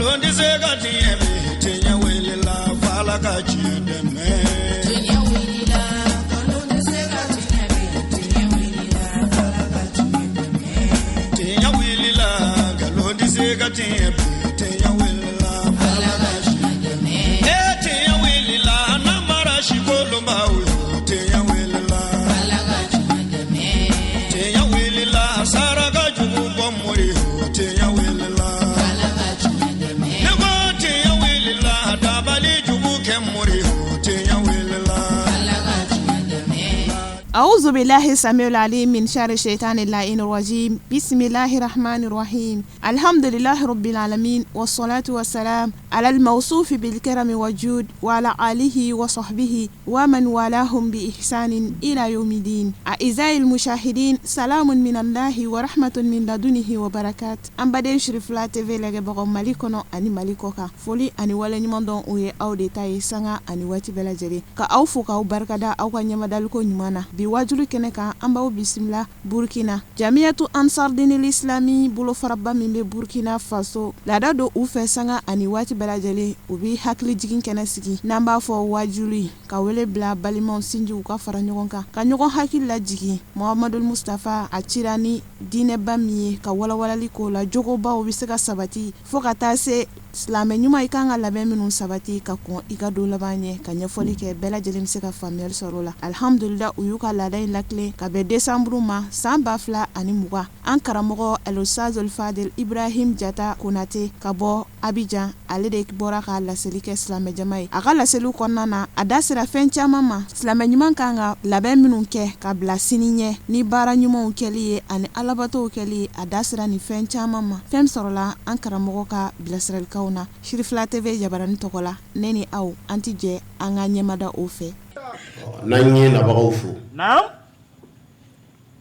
Nkalon tɛ se ka tiɲɛ bi, tiɲɛ wulila f'Ala ka tiɲɛ dɛmɛ. Tiɲɛ wulila, nkalon tɛ se ka tiɲɛ bi, tiɲɛ wulila f'Ala ka tiɲɛ dɛmɛ. Tiɲɛ wulila, nkalon tɛ se ka tiɲɛ bi, tiɲɛ wulila f'Ala Ala ka tiɲɛ dɛmɛ. E tiɲɛ wulila, namara si kolonbaw yo, tiɲɛ wulila. Ala ka tiɲɛ dɛmɛ. Tiɲɛ wulila, saraka jugu bɔ mori yo, tiɲɛ wulila. Ala ka tiɲɛ dɛmɛ. Ne ko tiɲɛ wulila, dabali jugu kɛ mori yo, tiɲɛ wulila. Ala ka tiɲɛ dɛmɛ. أعوذ بالله السميع العليم من شر الشيطان اللعين الرجيم بسم الله الرحمن الرحيم الحمد لله رب العالمين والصلاة والسلام على الموصوف بالكرم والجود وعلى آله وصحبه ومن والاهم بإحسان إلى يوم الدين أعزائي المشاهدين سلام من الله ورحمة من لدنه وبركات an baden Sirifila TV lajɛbagaw Mali kɔnɔ ani Mali kɔ kan foli ani waleɲumandɔn o ye aw de ta ye sanga ani waati bɛɛ lajɛlen ka aw fo k'aw barikada aw ka ɲɛmadaliko ɲuman na bi wajulu kɛnɛ kan an b'aw bisimila Burkina Jamiyatu Ansar Dinil Islami bolofaraba min bɛ Burkina Faso laada don u fɛ sanga ani waati bɛɛ lajɛlen u bɛ hakili jigin kɛnɛ sigi n'an b'a fɔ wajulu ka wele bila balimaw sinjiw ka fara ɲɔgɔn kan ka ɲɔgɔn hakili lajigin Muhamadu Mustafa a cira ni diinɛba min ye ka walawalali k'o la jogobaw bɛ se ka sabati fo ka taa se silamɛ ɲuman i kan ka labɛn minnu sabati ka kɔn i ka don laban ɲɛ ka ɲɛfɔli kɛ bɛɛ lajɛlen bɛ se ka faamuyali sɔrɔ o la alihamdulila u y'u ka laada in latilen ka bɛn desanburu ma san 2020 an karamɔgɔ Al-Ustaz Fadel Ibrahim Jata Konate ka bɔ Abijan ale de bɔra ka laseli kɛ silamɛjama ye a ka laseliw kɔnɔna na a da sera fɛn caman ma silamɛ ɲuman kan ka labɛn minnu kɛ ka bila sini ɲɛ ni baara ɲumanw kɛli ye ani alabatow kɛli ye a da sera nin fɛn caman ma fɛn sɔrɔla an karamɔgɔ ka bilasiralikanw na Sirifila TV jabaranin tɔgɔ la ne ni aw an ti jɛ an ka ɲɛmada o fɛ. N'an ye nabagaw fo,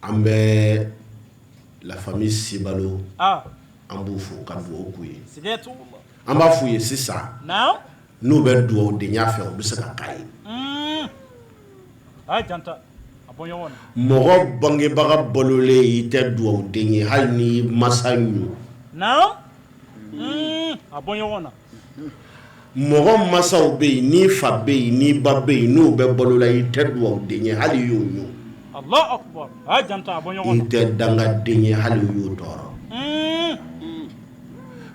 an bɛ la famille Sibalo an b'u fo ka dugawu k'u ye, an b'a f'u ye sisan n'u bɛ dugawudenya fɛ u bɛ se ka k'a ye. Mɔgɔ bangebaga balolen i tɛ dugawuden ye hali ni masa ɲu. Mɔgɔ masaw bɛ yen n'i fa bɛ yen n'i ba bɛ yen n'u bɛ balo la i tɛ dugawuden ye hali i y'o ɲu. I tɛ dangaden ye hali i y'o tɔɔrɔ.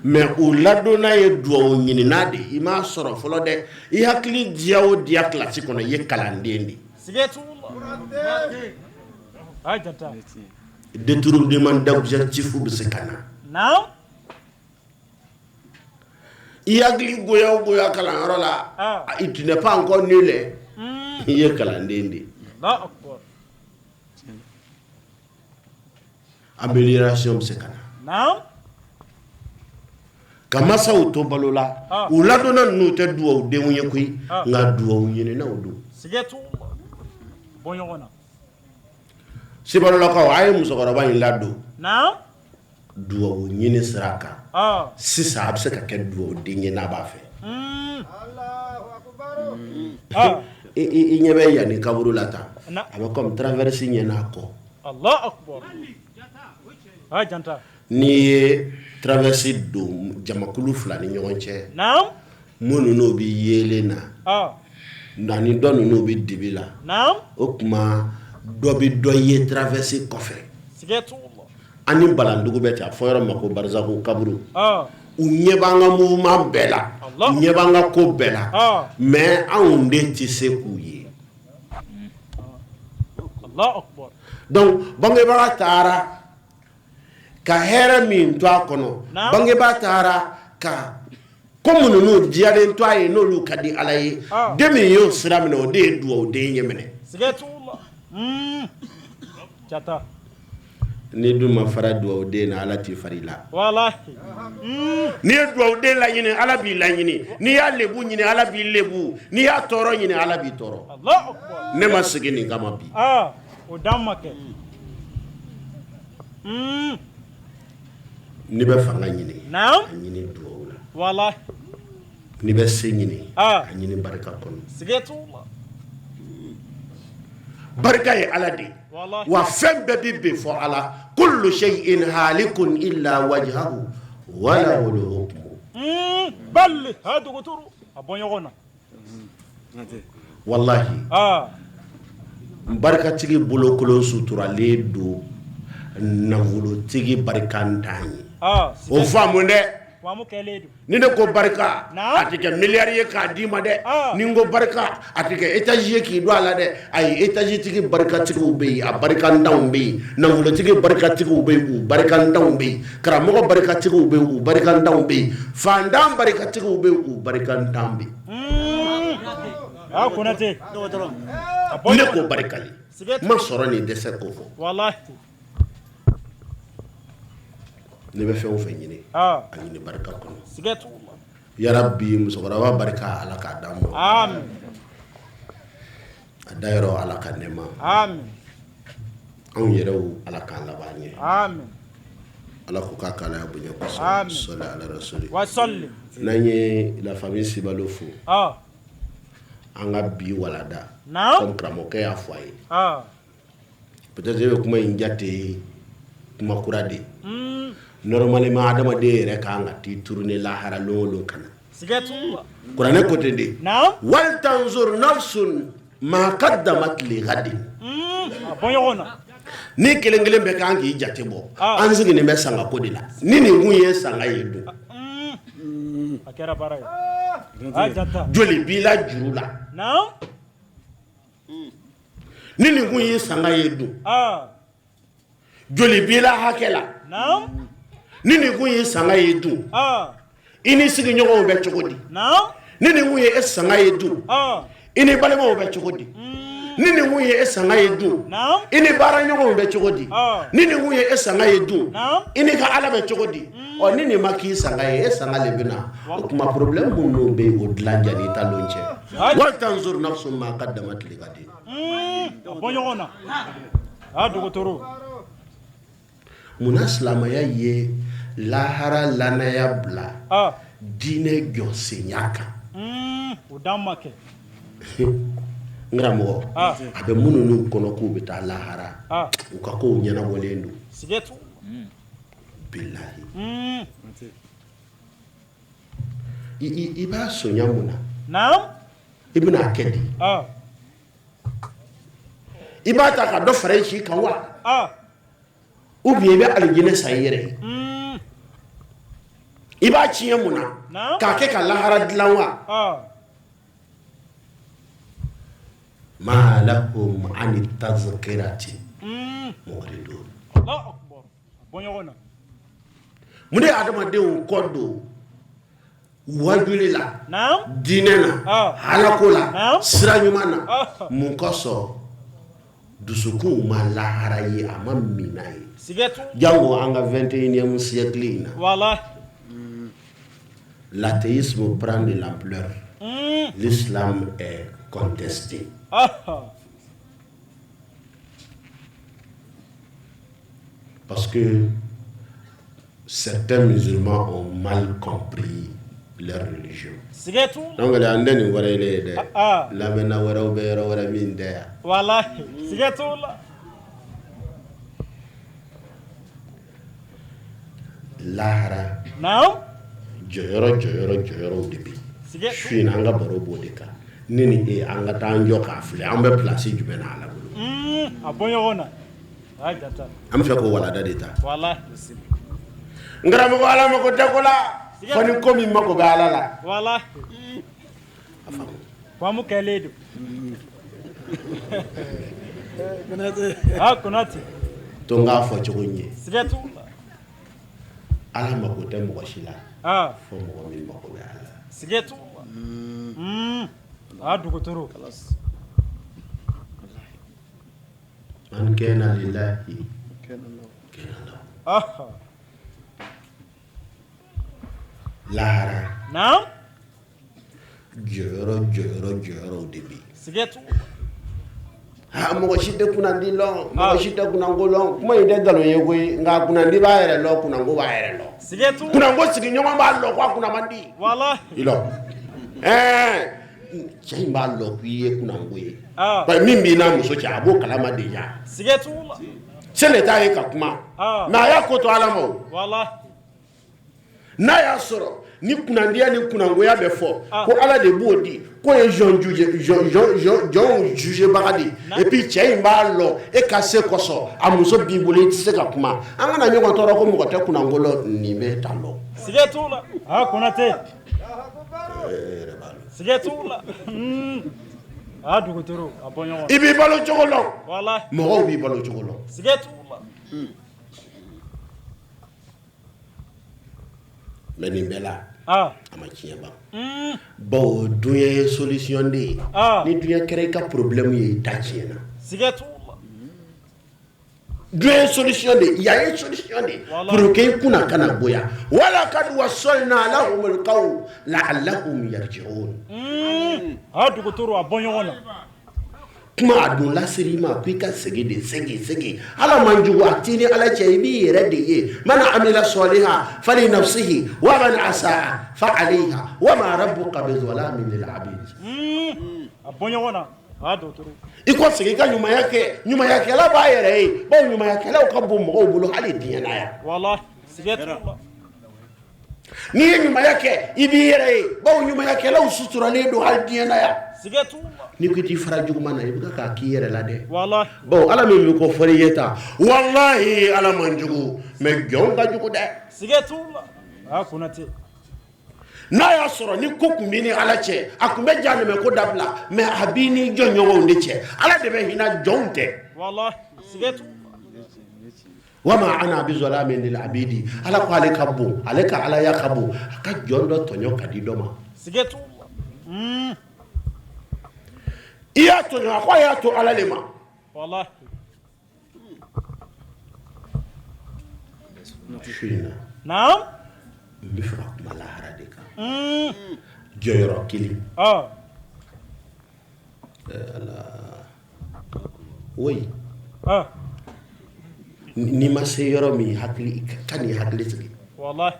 Mais u ladonna ye dugawu ɲinina de i m'a sɔrɔ fɔlɔ dɛ i hakili diya o diya kilasi kɔnɔ i ye kalanden de détournement d'objectif bɛ se ka na i hakili goya o goya kalanyɔrɔ la tu n'es pas encore nul i ye kalanden de ye amélioration bɛ se ka na ka masaw to balo la u ladonna ninnu tɛ dugawudenw ye koyi nka dugawu ɲininaw don. Sibalolakaw a ye musokɔrɔba in ladon dugawu ɲini sira kan sisan a bɛ se ka kɛ dugawuden ye n'a b'a fɛ. I ɲɛ bɛ yan ni kaburu la tan a bɛ comme traverse ɲɛ n'a kɔ. N'i ye traverse don jamakulu fila ni ɲɔgɔn cɛ minnu n'o bɛ yeelen na ani dɔ ninnu bɛ dibi la o tuma dɔ bɛ dɔ ye traverse kɔfɛ an ni balandugu bɛ ten a fɔ yɔrɔ ma ko barizaku kaburu u ɲɛ b'an ka mouvement bɛɛ la u ɲɛ b'an ka ko bɛɛ la mais anw de tɛ se k'u ye. Donc bangebaga taara ka hɛrɛ min to a kɔnɔ bangebaa taara ka ko minnu n'u diyalen to a ye n'olu ka di Ala ye den min y'o sira minɛ o de ye dugawuden ye minɛ n'i dun ma fara dugawuden na Ala t'i fara i la n'i ye dugawuden laɲini Ala b'i laɲini n'i y'a lebu ɲini Ala b'i lebu n'i y'a tɔɔrɔ ɲini Ala b'i tɔɔrɔ ne ma sigi nin kama bi n'i bɛ fanga ɲini a ɲini dugawu la n'i bɛ se ɲini a ɲini barika kɔnɔ barika ye Ala de ye wa fɛn bɛɛ bɛ bin fɔ Ala kullu shay'in halikun illa wajhahu wa lahul hukmu. Bali ha dɔgɔtɔrɔ a bɔ ɲɔgɔn na. Walahi, barikatigi bolokolon suturalen don nafolotigi barikantan ye. O faamu dɛ. Ni ne ko barika, a tɛ kɛ miliyari ye k'a d'i ma dɛ. Ni n ko barika, a tɛ kɛ étage ye k'i don a la dɛ. Ayi, étage tigi barikatigiw bɛ yen, a barikantanw bɛ yen. Nafolotigi barikatigiw bɛ yen, u barikantanw bɛ yen. Karamɔgɔ barikatigiw bɛ yen, u barikantanw bɛ yen. Fantan barikatigiw bɛ yen, u barikantan bɛ yen. Konate. Ne ko barikali ma sɔrɔ nin dɛsɛ ko fɔ. Ne bɛ fɛn o fɛn ɲini, a ɲini barika kɔnɔ. Yarabi, musokɔrɔba barika, Ala k'a d'an ma. A da yɔrɔ, Ala ka nɛɛma. Anw yɛrɛw, Ala k'an laban ɲɛ. Ala ko k'a k'ala bonya kosɔn, sɔli ala rasuli. N'an ye la famille Sibalo fo, an ka bi walada, comme karamɔgɔkɛ y'a fɔ a ye, peut-être e bɛ kuma in jate kuma kura de ye. Normalement, adamaden yɛrɛ kan ka t'i tourner lahara lon o lon ka na. Kuranɛ ko ten de: wal tanzur nafsun ma qaddamat li ghadin. Ni kelen kelen bɛɛ kan k'i jate bɔ, an sigilen bɛ sangako de la. Ni nin kun ye sanga ye dun, a kɛra baara ye. Joli b'i la juru la? Ni nin kun ye sanga ye dun, joli b'i la hakɛ la? Ni nin kun ye sanga ye dun, i ni sigiɲɔgɔnw bɛ cogo di? Ni nin kun ye e sanga ye dun, i ni balimaw bɛ cogo di? Ni nin kun ye e sanga ye dun, i ni baaraɲɔgɔnw bɛ cogo di? Ni nin kun ye e sanga ye dun, i ni ka Ala bɛ cogo di? Ɔ, ni nin ma k'i sanga ye, e sanga de bɛ na. O tuma, problème minnu bɛ yen, o dilan janni i ta lon cɛ. Wal tanzur nafsun ma qaddamat li ghadin. A bɔ ɲɔgɔn na, a dɔgɔtɔrɔ. Munna silamɛya ye lahara lanaya bila diinɛ jɔsenya kan? O dan ma kɛ. N karamɔgɔ, a bɛ minnu n'u kɔnɔ k'u bɛ taa lahara, u ka kow ɲɛnabɔlen don. Bilahi, i b'a sonya mun na? I bɛna a kɛ di? I b'a ta ka dɔ fara i si kan wa, ou bien i bɛ alijinɛ san i yɛrɛ ye? I b'a tiɲɛ mun na? K'a kɛ ka lahara dilan wa? Ma lahum ani tazkirati mu'ridun. Mun de ye adamadenw kɔ don wajuli la, diinɛ na, alako la, sira ɲuman na? Mun kosɔn dusukunw ma lahara ye, a ma mina ye? Jango an ka 21e siècle in na, l'athéisme prend de l'ampleur, l'islam est contesté, parce que certains musulmans ont mal compris leur religion. Donc an tɛ nin wɛrɛ ye dɛ, lamɛnna wɛrɛw bɛ yɔrɔ wɛrɛ min tɛ yan. Walahi, siga t'o la. Lahara jɔyɔrɔ, jɔyɔrɔ, jɔyɔrɔw de bɛ yen. Su in na, an ka baro b'o de kan. Ne ni e, an ka taa an jɔ k'a filɛ, an bɛ place jumɛn na Ala bolo? A bɔ ɲɔgɔn na. An bɛ fɛ k'o walada de ta. N karamɔgɔ, Ala mako tɛ ko la fo ni ko min mako bɛ Ala la. A faamu. Faamu kɛlen don. Konate. To n k'a fɔ cogo ɲɛ. Siga t'o la. Ala mako tɛ mɔgɔ si la fo mɔgɔ min mako bɛ Ala la. Siga t'o la. A dɔgɔtɔrɔ. Man kana lillahi kana lahu. Lahara jɔyɔrɔ, jɔyɔrɔ, jɔyɔrɔw de bɛ yen. Ha, mɔgɔ si tɛ kunnandi lɔn, mɔgɔ si tɛ kunnanko lɔn. Kuma in tɛ nkalon ye koyi, nka kunnandi b'a yɛrɛ lɔn, kunnanko b'a yɛrɛ lɔn, kunnanko sigiɲɔgɔn b'a lɔn ko a kunna man di. I lɔ, ɛɛ, cɛ in b'a lɔn k'i ye kunnanko ye. Bari min b'i n'a muso cɛ, a b'o kalama déjà. Sɛnɛ t'a ye ka kuma, mais a y'a ko to Ala ma o. N'a y'a sɔrɔ ni kunnandiya ni kunnangoya bɛ fɔ ko Ala de b'o di, k'o ye jɔn jɔnw jugebaga de ye, et puis cɛ in b'a lɔn e ka se kosɔn a muso b'i bolo i tɛ se ka kuma, an kana ɲɔgɔn tɔɔrɔ ko mɔgɔ tɛ kunnango lɔn, nin bɛ tan lɔn. Siga t'o la. Ah Konate. Siga t'o la. Ah dugutigi a bɔ ɲɔgɔn. I b'i balo cogo lɔn. Walahi. Mɔgɔw b'i balo cogo lɔn. Siga t'o la. Mais nin bɛɛ la, a ma tiɲɛ ban. Bawo duɲɛ ye solution de ye. Ni duɲɛ kɛra i ka problème ye i ta tiɲɛna. Siga t'o la. Duɲɛ ye solution de ye, yan ye solution de ye pour que i kunna kana goya. Walakad wasalna lahumul qawl la'allahum yarji'un. A dugutigi a bɔ ɲɔgɔn na. Kuma a dun lasir'i ma ko i ka segin de, segin, segin. Ala man jugu, a t'i ni Ala cɛ, i b'i yɛrɛ de ye. Man amila salihan fali nafsihi wa man asaa fa alayha wa ma rabbuka bizalamin lil abid. A bɔ ɲɔgɔn na. A dugutigi. I ko segin i ka ɲumanya kɛ, ɲumanyakɛla b'a yɛrɛ ye, bawo ɲumanyakɛlaw ka bon mɔgɔw bolo hali diɲɛ na yan. Walahi, siga t'o la. N'i ye ɲumanya kɛ i b'i yɛrɛ ye, bawo ɲumanyakɛlaw suturalen don hali diɲɛ na yan. Siga t'o la. N'i ko i t'i fara juguman na, i bɛ k'a k'i yɛrɛ la dɛ. Walahi. Bawo Ala min bɛ ko fɔ i ye tan, walahi Ala man jugu, mais jɔnw ka jugu dɛ. Siga t'o la. A Konate. N'a y'a sɔrɔ ni ko tun b'i ni Ala cɛ, a tun bɛ jahanama ko dabila, mais a b'i ni jɔnɲɔgɔnw de cɛ. Ala de bɛ hinɛ, jɔnw tɛ. Walahi, siga t'o la. Wama ana bizalamin lil abidi. Ala ko ale ka bon, ale ka alaya ka bon, a ka jɔn dɔ tɔɲɔ ka di dɔ ma. Siga t'o la. I y'a tɔɲɔ, a ko a y'a to Ala le ma. Walahi. Su in na. Naam. N bɛ fɛ ka kuma lahara de kan. Jɔyɔrɔ kelen. Ala. Oui. N'i ma se yɔrɔ min, hakili ka n'i hakili sigi. Walahi.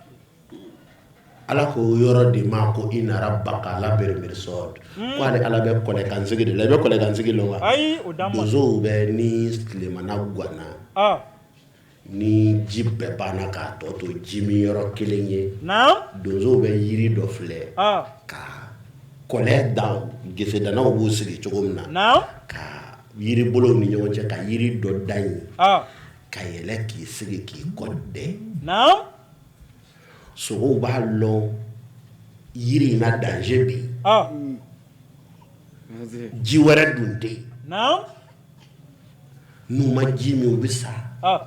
Ala ko yɔrɔ de ma ko inna rabbaka labil mirsad. Ko ale Ala bɛ kɔlɛkansigi de la. I bɛ kɔlɛkansigi lɔn wa? Ayi, o d'an ma. Donsow bɛ ni tilemana ganna. Ni ji bɛɛ banna k'a tɔ to ji min yɔrɔ kelen ye. Naam. Donsow bɛ yiri dɔ filɛ. Ka kɔlɛ dan, gesedanaw b'u sigi cogo min na. Naam. Ka yiribolow ni ɲɔgɔn cɛ ka yiri dɔ dan yen. Ka yɛlɛ k'i sigi k'i kɔ dɛ. Naam. Sogow b'a lɔn yiri in na danger bɛ yen. Ji wɛrɛ dun tɛ yen. Naam. N'u ma ji min u bɛ sa.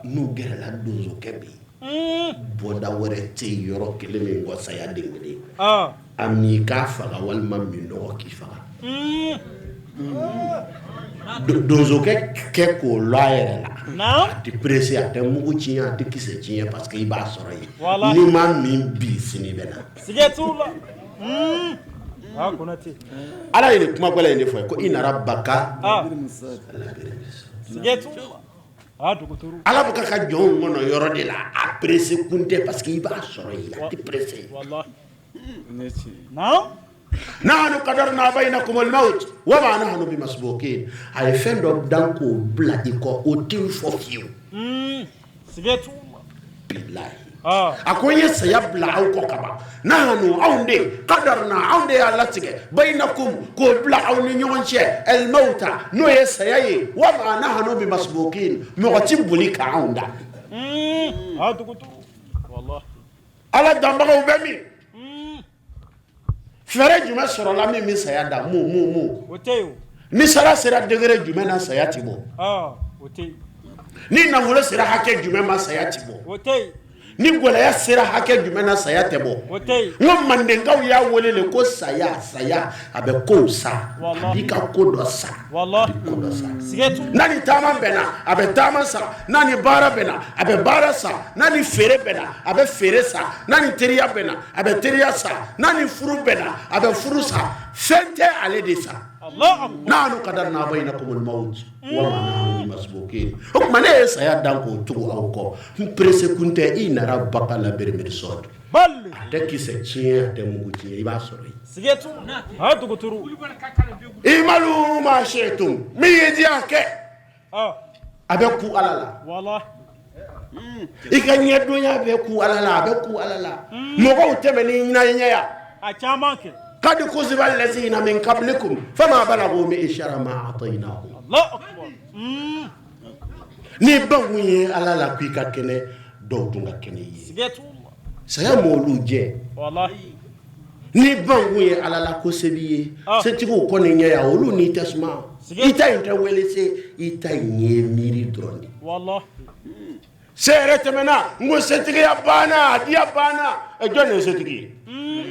N'u gɛrɛla donsokɛ bɛ yen. Bɔda wɛrɛ tɛ yen yɔrɔ kelen min kɔ saya den kelen. A min k'a faga walima minnɔgɔ k'i faga. Donsokɛ kɛ k'o lɔ a yɛrɛ la. A tɛ pressé, a tɛ mugu tiɲɛ, a tɛ kisɛ tiɲɛ parce que i b'a sɔrɔ yen. N'i ma min bi, sini bɛ na. Siga t'o la. A Konate. Ala ye nin kuma gɛlɛn in de fɔ ko inna rabbaka. Siga t'o la. A dugutigi. Ala bɛ ka jɔnw kɔnɔ yɔrɔ de la, a pressé kun tɛ parce que i b'a sɔrɔ yen, a tɛ pressé. Walahi. Naam. Nahnu qadarna baynakum al-maut wa ma nahnu bimasbuqin. A ye fɛn dɔ dan k'o bila i kɔ, o t'i fɔ fiyewu. Siga t'o la. Bilahi. A ko n ye saya bila aw kɔ kaban. Nahnu anw de qadarna anw de y'a latigɛ baynakum k'o bila aw ni ɲɔgɔn cɛ al-mauta n'o ye saya ye wa ma nahnu bimasbuqin, mɔgɔ ti boli k'anw da. A dugutigi. Walahi. Ala danbagaw bɛ min? Fɛɛrɛ jumɛn sɔrɔla min bɛ saya da? Mun. O tɛ yen. Ni sara sera degré jumɛn na saya ti bɔ? O tɛ yen. Ni nafolo sera hakɛ jumɛn ma saya ti bɔ? O tɛ yen. Ni gɛlɛya sera hakɛ jumɛn na saya tɛ bɔ? O tɛ yen. N ko mandenkaw y'a wele le ko saya, saya a bɛ kow sa, a b'i ka ko dɔ sa, a bɛ ko dɔ sa. N'a ni taama bɛnna a bɛ taama sa, n'a ni baara bɛnna a bɛ baara sa, n'a ni feere bɛnna a bɛ feere sa, n'a ni teriya bɛnna a bɛ teriya sa, n'a ni furu bɛnna a bɛ furu sa. Fɛn tɛ ale de sa. Nahnu qadarna baynakum al-maut wa ma nahnu bimasbuqin. O tuma ne ye saya dan k'o tugu aw kɔ. N pressé kun tɛ, i nana baka la mirsad. A tɛ kisɛ tiɲɛ, a tɛ mugu tiɲɛ, i b'a sɔrɔ yen. Siga t'o la. A dugutigi. Imalu ma shi'tum, min ye diya kɛ. A bɛ ku Ala la. Walahi. I ka ɲɛdonya bɛ ku Ala la, a bɛ ku Ala la. Mɔgɔw tɛmɛ ni ɲɛ ɲɛ A caman kɛ. Kad kuziba allazina min qablikum fama balagu mi'shara ma atainahum. Allahu akbar. Ni baw ye Ala la k'i ka kɛnɛ, dɔw tun ka kɛnɛ i ye. Siga t'o la. Saya m'olu jɛ. Walahi. Ni baw ye Ala la ko se b'i ye, setigiw kɔni ɲɛ yan, olu n'i tɛ suma. I ta in tɛ wele se, i ta in ye miiri dɔrɔn de. Walahi. Se yɛrɛ tɛmɛna, n ko setigiya banna, a diya banna. Ɛ, jɔn de ye setigi ye?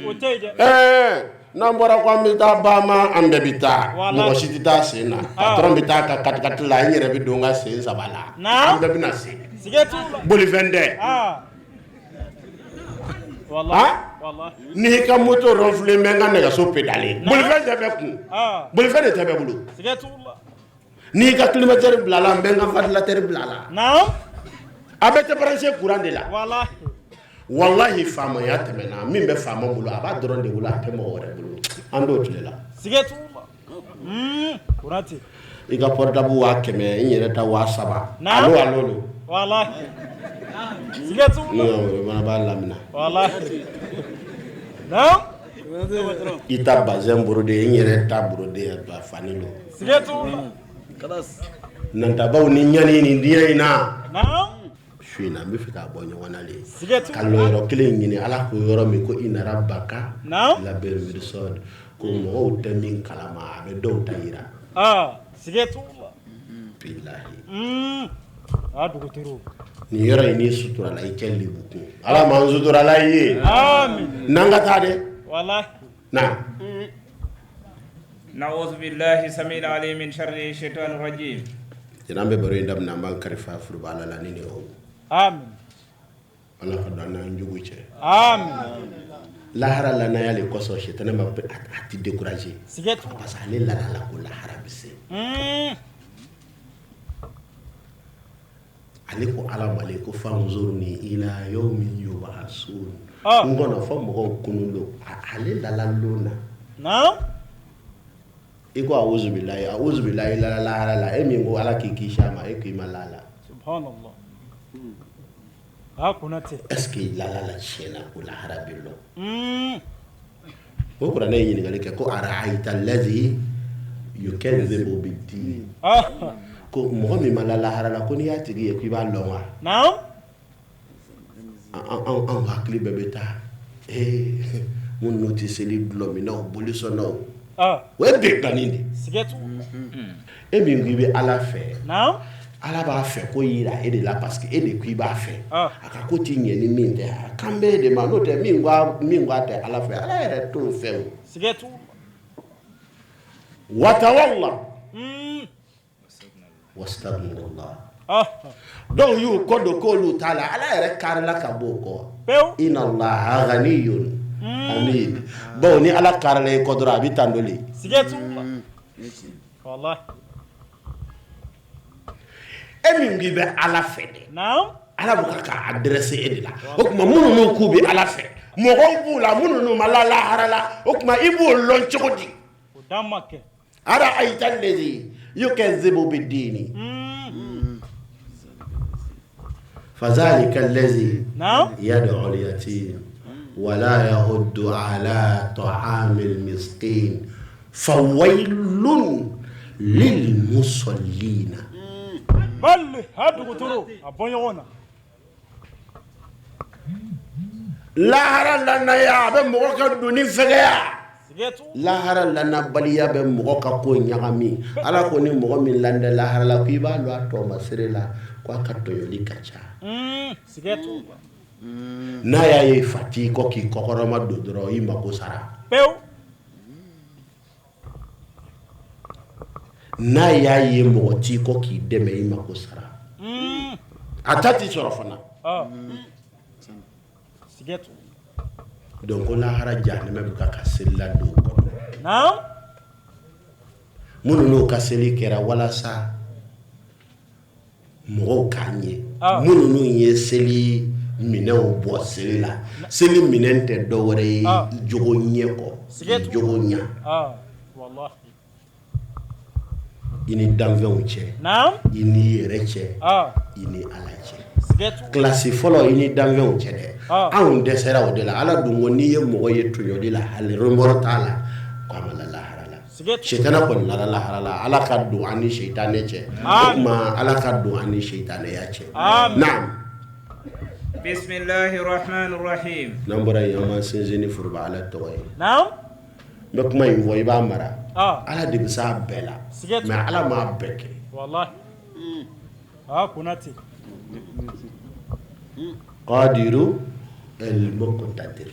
O tɛ yen dɛ. Ɛɛ, n'an bɔra ko an bɛ taa Bama, an bɛɛ bɛ taa. Walahi. Mɔgɔ si tɛ taa sen na. Patron bɛ taa ka katikati la, n yɛrɛ bɛ don n ka sen saba la. Naam. An bɛɛ bɛ na se. Siga t'o la. Bolifɛn tɛ. Walahi. Walahi. N'i ka moto ronflé n bɛ n ka nɛgɛso pédale. Bolifɛn tɛ bɛɛ kun. Bolifɛn de tɛ bɛɛ bolo. Siga t'o la. N'i ka climatiseur bila la, n bɛ n ka ventilateur bila la. Naam. A bɛɛ tɛ branché courant de la. Walahi. Walahi, faamaya tɛmɛna. Min bɛ faama bolo, a b'a dɔrɔn de bolo, a tɛ mɔgɔ wɛrɛ bolo. An t'o tile la. Siga t'o la. Konate. I ka portable 100 000, n yɛrɛ ta 3000. Naam. Allo allo lo. Walahi. Siga t'o la. N'o y'a fana b'a lamina. Walahi. Naam. I ta bazin brodé, n yɛrɛ ta brodé ba fani lo. Siga t'o la. Nantabaw ni ɲani nin diɲɛ in na. Naam. Su in na n bɛ fɛ k'a bɔ ɲɔgɔn na de. Siga t'o Ka la. lɔyɔrɔ kelen ɲini Ala ko yɔrɔ min ko inna rabbaka Naam. labil mirsad, ko mɔgɔw tɛ min kalama, a bɛ dɔw ta yira. Siga t'o la. Bilahi. A dugutigi. Nin yɔrɔ in n'i suturala i kɛ lebu kun. Ala m'an suturala i ye. Amin. N'an ka taa dɛ. Walahi. Na. نعوذ بالله السميع العليم من شر الشيطان الرجيم. Jɛnɛ, an bɛ baro in daminɛ, an b'an kalifa furuba Ala la ni nin o. Amin. Ala ka don an n'an jugu cɛ. Amin. Lahara lanaya le kosɔn sitanɛ ma a ti décourager. Siga t'o la. Parce que ale lala la ko lahara bɛ se. Ale ko Ala ma le ko fanzurni ila yawmi yub'asun. N kɔnɔ fɔ mɔgɔw kunun don. Ale lala lon na. Naam. I ko awuzu bilayi, awuzu bilayi lala lahara la, e min ko Ala k'i kisi a ma, e k'i ma lala. Subhanallah. A Konate. Est ce que i lala la tiɲɛ na ko lahara bɛ lɔ? O kuranɛ ye ɲininkali kɛ ko ara'ayita allazi yukazzibu bid-din. Ko mɔgɔ min ma la lahara la, ko n'i y'a tigi ye k'i b'a lɔn wa? Naam. Anw hakili bɛɛ bɛ taa ee minnu tɛ seli dulɔminnaw, bolisɔnnaw. O ye binkanni de ye. Siga t'o la. E min ko i bɛ Ala fɛ. Naam. Ala b'a fɛ ko yira e de la parce que e de ko i b'a fɛ. A ka ko t'i ɲɛ ni min tɛ, a kan bɛ e de ma, n'o tɛ min ko a tɛ Ala fɛ, Ala yɛrɛ t'o fɛ o. Siga t'o la. Watawalla. Wastaghfirullah. Dɔw y'u kɔ don k'olu t'a la, Ala yɛrɛ karila ka bɔ o kɔ. Pewu. Inna Allaha ghaniyyun hamid. Bawo ni Ala karila i kɔ dɔrɔn a bɛ tando le. Siga t'o la. Walahi. E min k'i bɛ Ala fɛ dɛ. Naam. Ala bɛ ka adressé e de la. O tuma minnu n'u k'u bɛ Ala fɛ, mɔgɔw b'u la minnu n'u ma la lahara la, o tuma i b'o lɔn cogo di? O dan ma kɛ. Ara'ayita allazi yukazzibu bid-dini. Fazalika allazi Naam. yad'u al-yatim wa la yahuddu ala ta'amil miskin fawailun lil musallina. Bali ha dugutigi a bɔ ɲɔgɔn na. Lahara lanaya a bɛ mɔgɔ ka doni fɛgɛya. Siga t'o la. Lahara lanabaliya bɛ mɔgɔ ka ko ɲagami. Ala ko ni mɔgɔ min landɛ lahara la k'i b'a lɔn a tɔmasere la k'a ka tɔɲɔli ka ca. Siga t'o la. N'a y'a ye fa t'i kɔ k'i kɔkɔrɔma don dɔrɔn i mako sara. Pewu. N'a y'a ye mɔgɔ t'i kɔ k'i dɛmɛ i mako sara. A ta t'i sɔrɔ fana. Siga t'o la. Donc ko lahara jahanamɛ bɛ ka seli ladon o kɔnɔ. Naam. Minnu n'o ka seli kɛra walasa mɔgɔw k'a ɲɛ. Minnu n'u ye seli minɛnw bɔ seli la. Seli minɛn tɛ dɔ wɛrɛ ye jogo ɲɛ kɔ. Jogo ɲɛ. Walahi. I ni danfɛnw cɛ. Naam. I n'i yɛrɛ cɛ. I ni Ala cɛ. Kilasi fɔlɔ i ni danfɛnw cɛ dɛ, anw dɛsɛra o de la. Ala dun ko n'i ye mɔgɔ ye tɔɲɔli la, hali remords t'a la, ko a ma la lahara la. Sitana kɔni lara lahara la. Ala ka don an ni sitanɛ cɛ, o tuma Ala ka don an ni sitanɛya cɛ. Naam. Bisimilahi rahmani rahim. N'an bɔra yen, an b'an sinsin ni foroba Ala tɔgɔ ye. Naam. N bɛ kuma in fɔ, i b'a mara. Ala de bɛ s'a bɛɛ la, mais Ala m'a bɛɛ kɛ. Walahi. Aa Konate. Qadiru el muqtadir.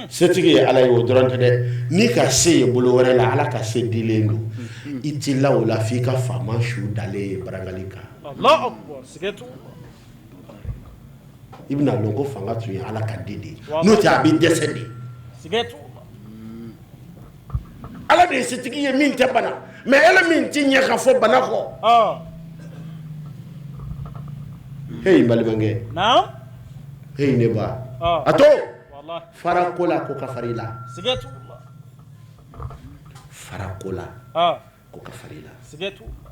Setigi ye Ala ye, o dɔrɔn tɛ dɛ. N'i ka se ye bolo wɛrɛ la, Ala ka se dilen don. I t'i la o la f'i ka faama su dalen ye barangali kan. Allahu akbar. Siga t'o la. I bɛna lɔn ko fanga tun ye Ala ka di de ye. N'o tɛ a bɛ dɛsɛ de. Siga t'o la. Ala de ye setigi ye min tɛ bana, mais Ala min tɛ ɲɛ ka fɔ bana kɔ. Hey n balimakɛ. Naamu. Hey ne ba. A to. Walahi. Fara ko la ko ka fara i la. Siga t'o la. Fara ko la. Ko ka fara i la. Siga t'o la.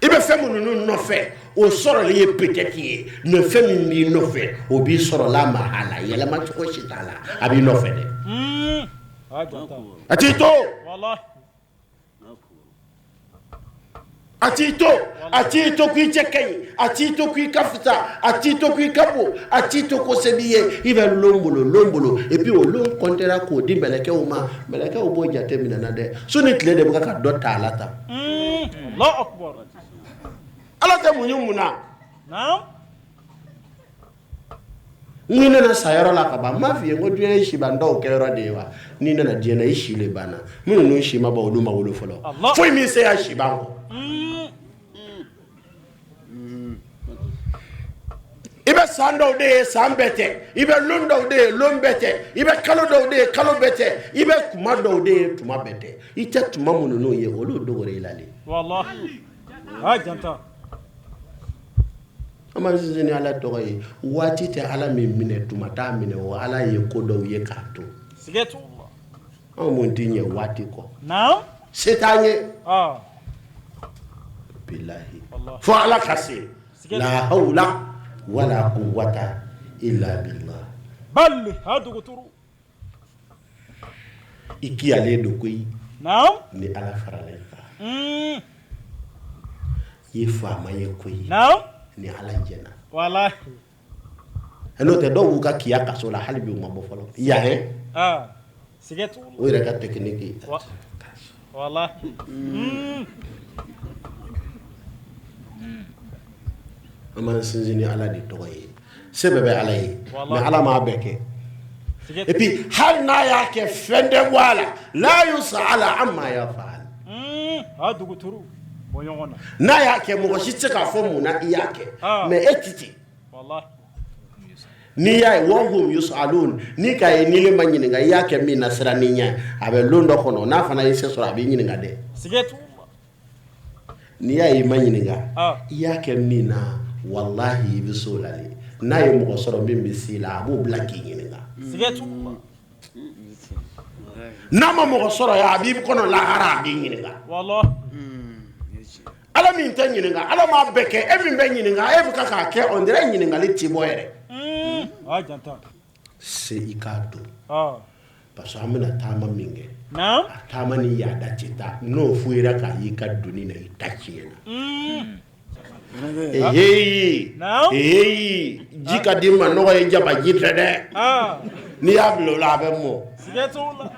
I bɛ fɛn minnu nɔfɛ, o sɔrɔli ye peut-être ye, mais fɛn min b'i nɔfɛ, o b'i sɔrɔ la mahala, yɛlɛma cogo si t'a la, a b'i nɔfɛ dɛ. A t'i to. Walahi. A t'i to, a t'i to k'i cɛ ka ɲi, a t'i to k'i ka fisa, a t'i to k'i ka bon, a t'i to ko se b'i ye. I bɛ lon bolo lon bolo, et puis o lon kɔntera k'o di mɛlɛkɛw ma, mɛlɛkɛw b'o jate minɛ na dɛ. Su ni tile de bɛ ka dɔ ta a la tan. Allahu akbar. Ala tɛ muɲu mun na? Naam. N'i nana sayɔrɔ la ka ban, n m'a f'i ye ko diɲɛ ye sibantɔw kɛyɔrɔ de ye wa? N'i nana diɲɛ na, i si le banna. Minnu n'u si ma ban, olu ma wolo fɔlɔ. Foyi m'i se yan siban kɔ. I bɛ san dɔw de ye, san bɛɛ tɛ. I bɛ lon dɔw de ye, lon bɛɛ tɛ. I bɛ kalo dɔw de ye, kalo bɛɛ tɛ. I bɛ tuma dɔw de ye, tuma bɛɛ tɛ. I tɛ tuma minnu n'o ye, olu dogora i la de. Walahi. Aa janta. An b'an sinsin ni Ala tɔgɔ ye, waati tɛ Ala min minɛ, tuma t'a minɛ, o Ala ye ko dɔw ye k'a to. Siga t'o la. Anw mun tɛ ɲɛ waati kɔ. Naamu. Se t'an ye. Aa. Bilahi. Fo Ala ka se. La hawla wala quwwata illa billah. Bali ha duguturu. I kiyalen don koyi. Naamu. Ni Ala farala i kan. I ye faama ye koyi. Naamu. Ni Ala jɛna. Walahi. N'o tɛ dɔw b'u ka kiya kaso la hali bi u ma bɔ fɔlɔ. Yan hɛ. Aa. Siga t'o la. O yɛrɛ ka technique. Walahi. An b'an sinsin ni Ala de tɔgɔ ye. Se bɛɛ bɛ Ala ye. Mais Ala m'a bɛɛ kɛ. Et puis hali n'a y'a kɛ fɛn tɛ bɔ a la. La yusala amma yafal. A duguturu bɔ ɲɔgɔn na. N'a y'a kɛ mɔgɔ si tɛ se k'a fɔ mun na i y'a kɛ. Mais e ti ten. Walahi. N'i y'a ye wahum yusalun, n'i k'a ye n'i ma ɲininka i y'a kɛ min na siran ni ɲɛ, a bɛ lon dɔ kɔnɔ n'a fana ye se sɔrɔ a b'i ɲininka dɛ. Siga t'o la. N'i y'a ye i ma ɲininka, i y'a kɛ min na, walahi i bɛ s'o la de. N'a ye mɔgɔ sɔrɔ min bɛ se i la, a b'o bila k'i ɲininka. Siga t'o la. N'a ma mɔgɔ sɔrɔ yan, a b'i kɔnɔ lahara, a b'i ɲininka. Walahi. Ala min tɛ ɲininka, Ala m'a bɛɛ kɛ, e min bɛ ɲininka, e bɛ ka k'a kɛ on dirait ɲininkali t'i bɔ yɛrɛ. A janta. Se i k'a dɔn. Parce que an bɛna taama min kɛ. Naamu. A taama ni yaada tɛ taa, n'o fuyera k'a y'i ka doni na, i ta tiɲɛna. Eheyi. Naamu. Eheyi, ji ka di manɔgɔ ye jaba ji tɛ dɛ. N'i y'a bila o la, a bɛ mɔ. Siga t'o la.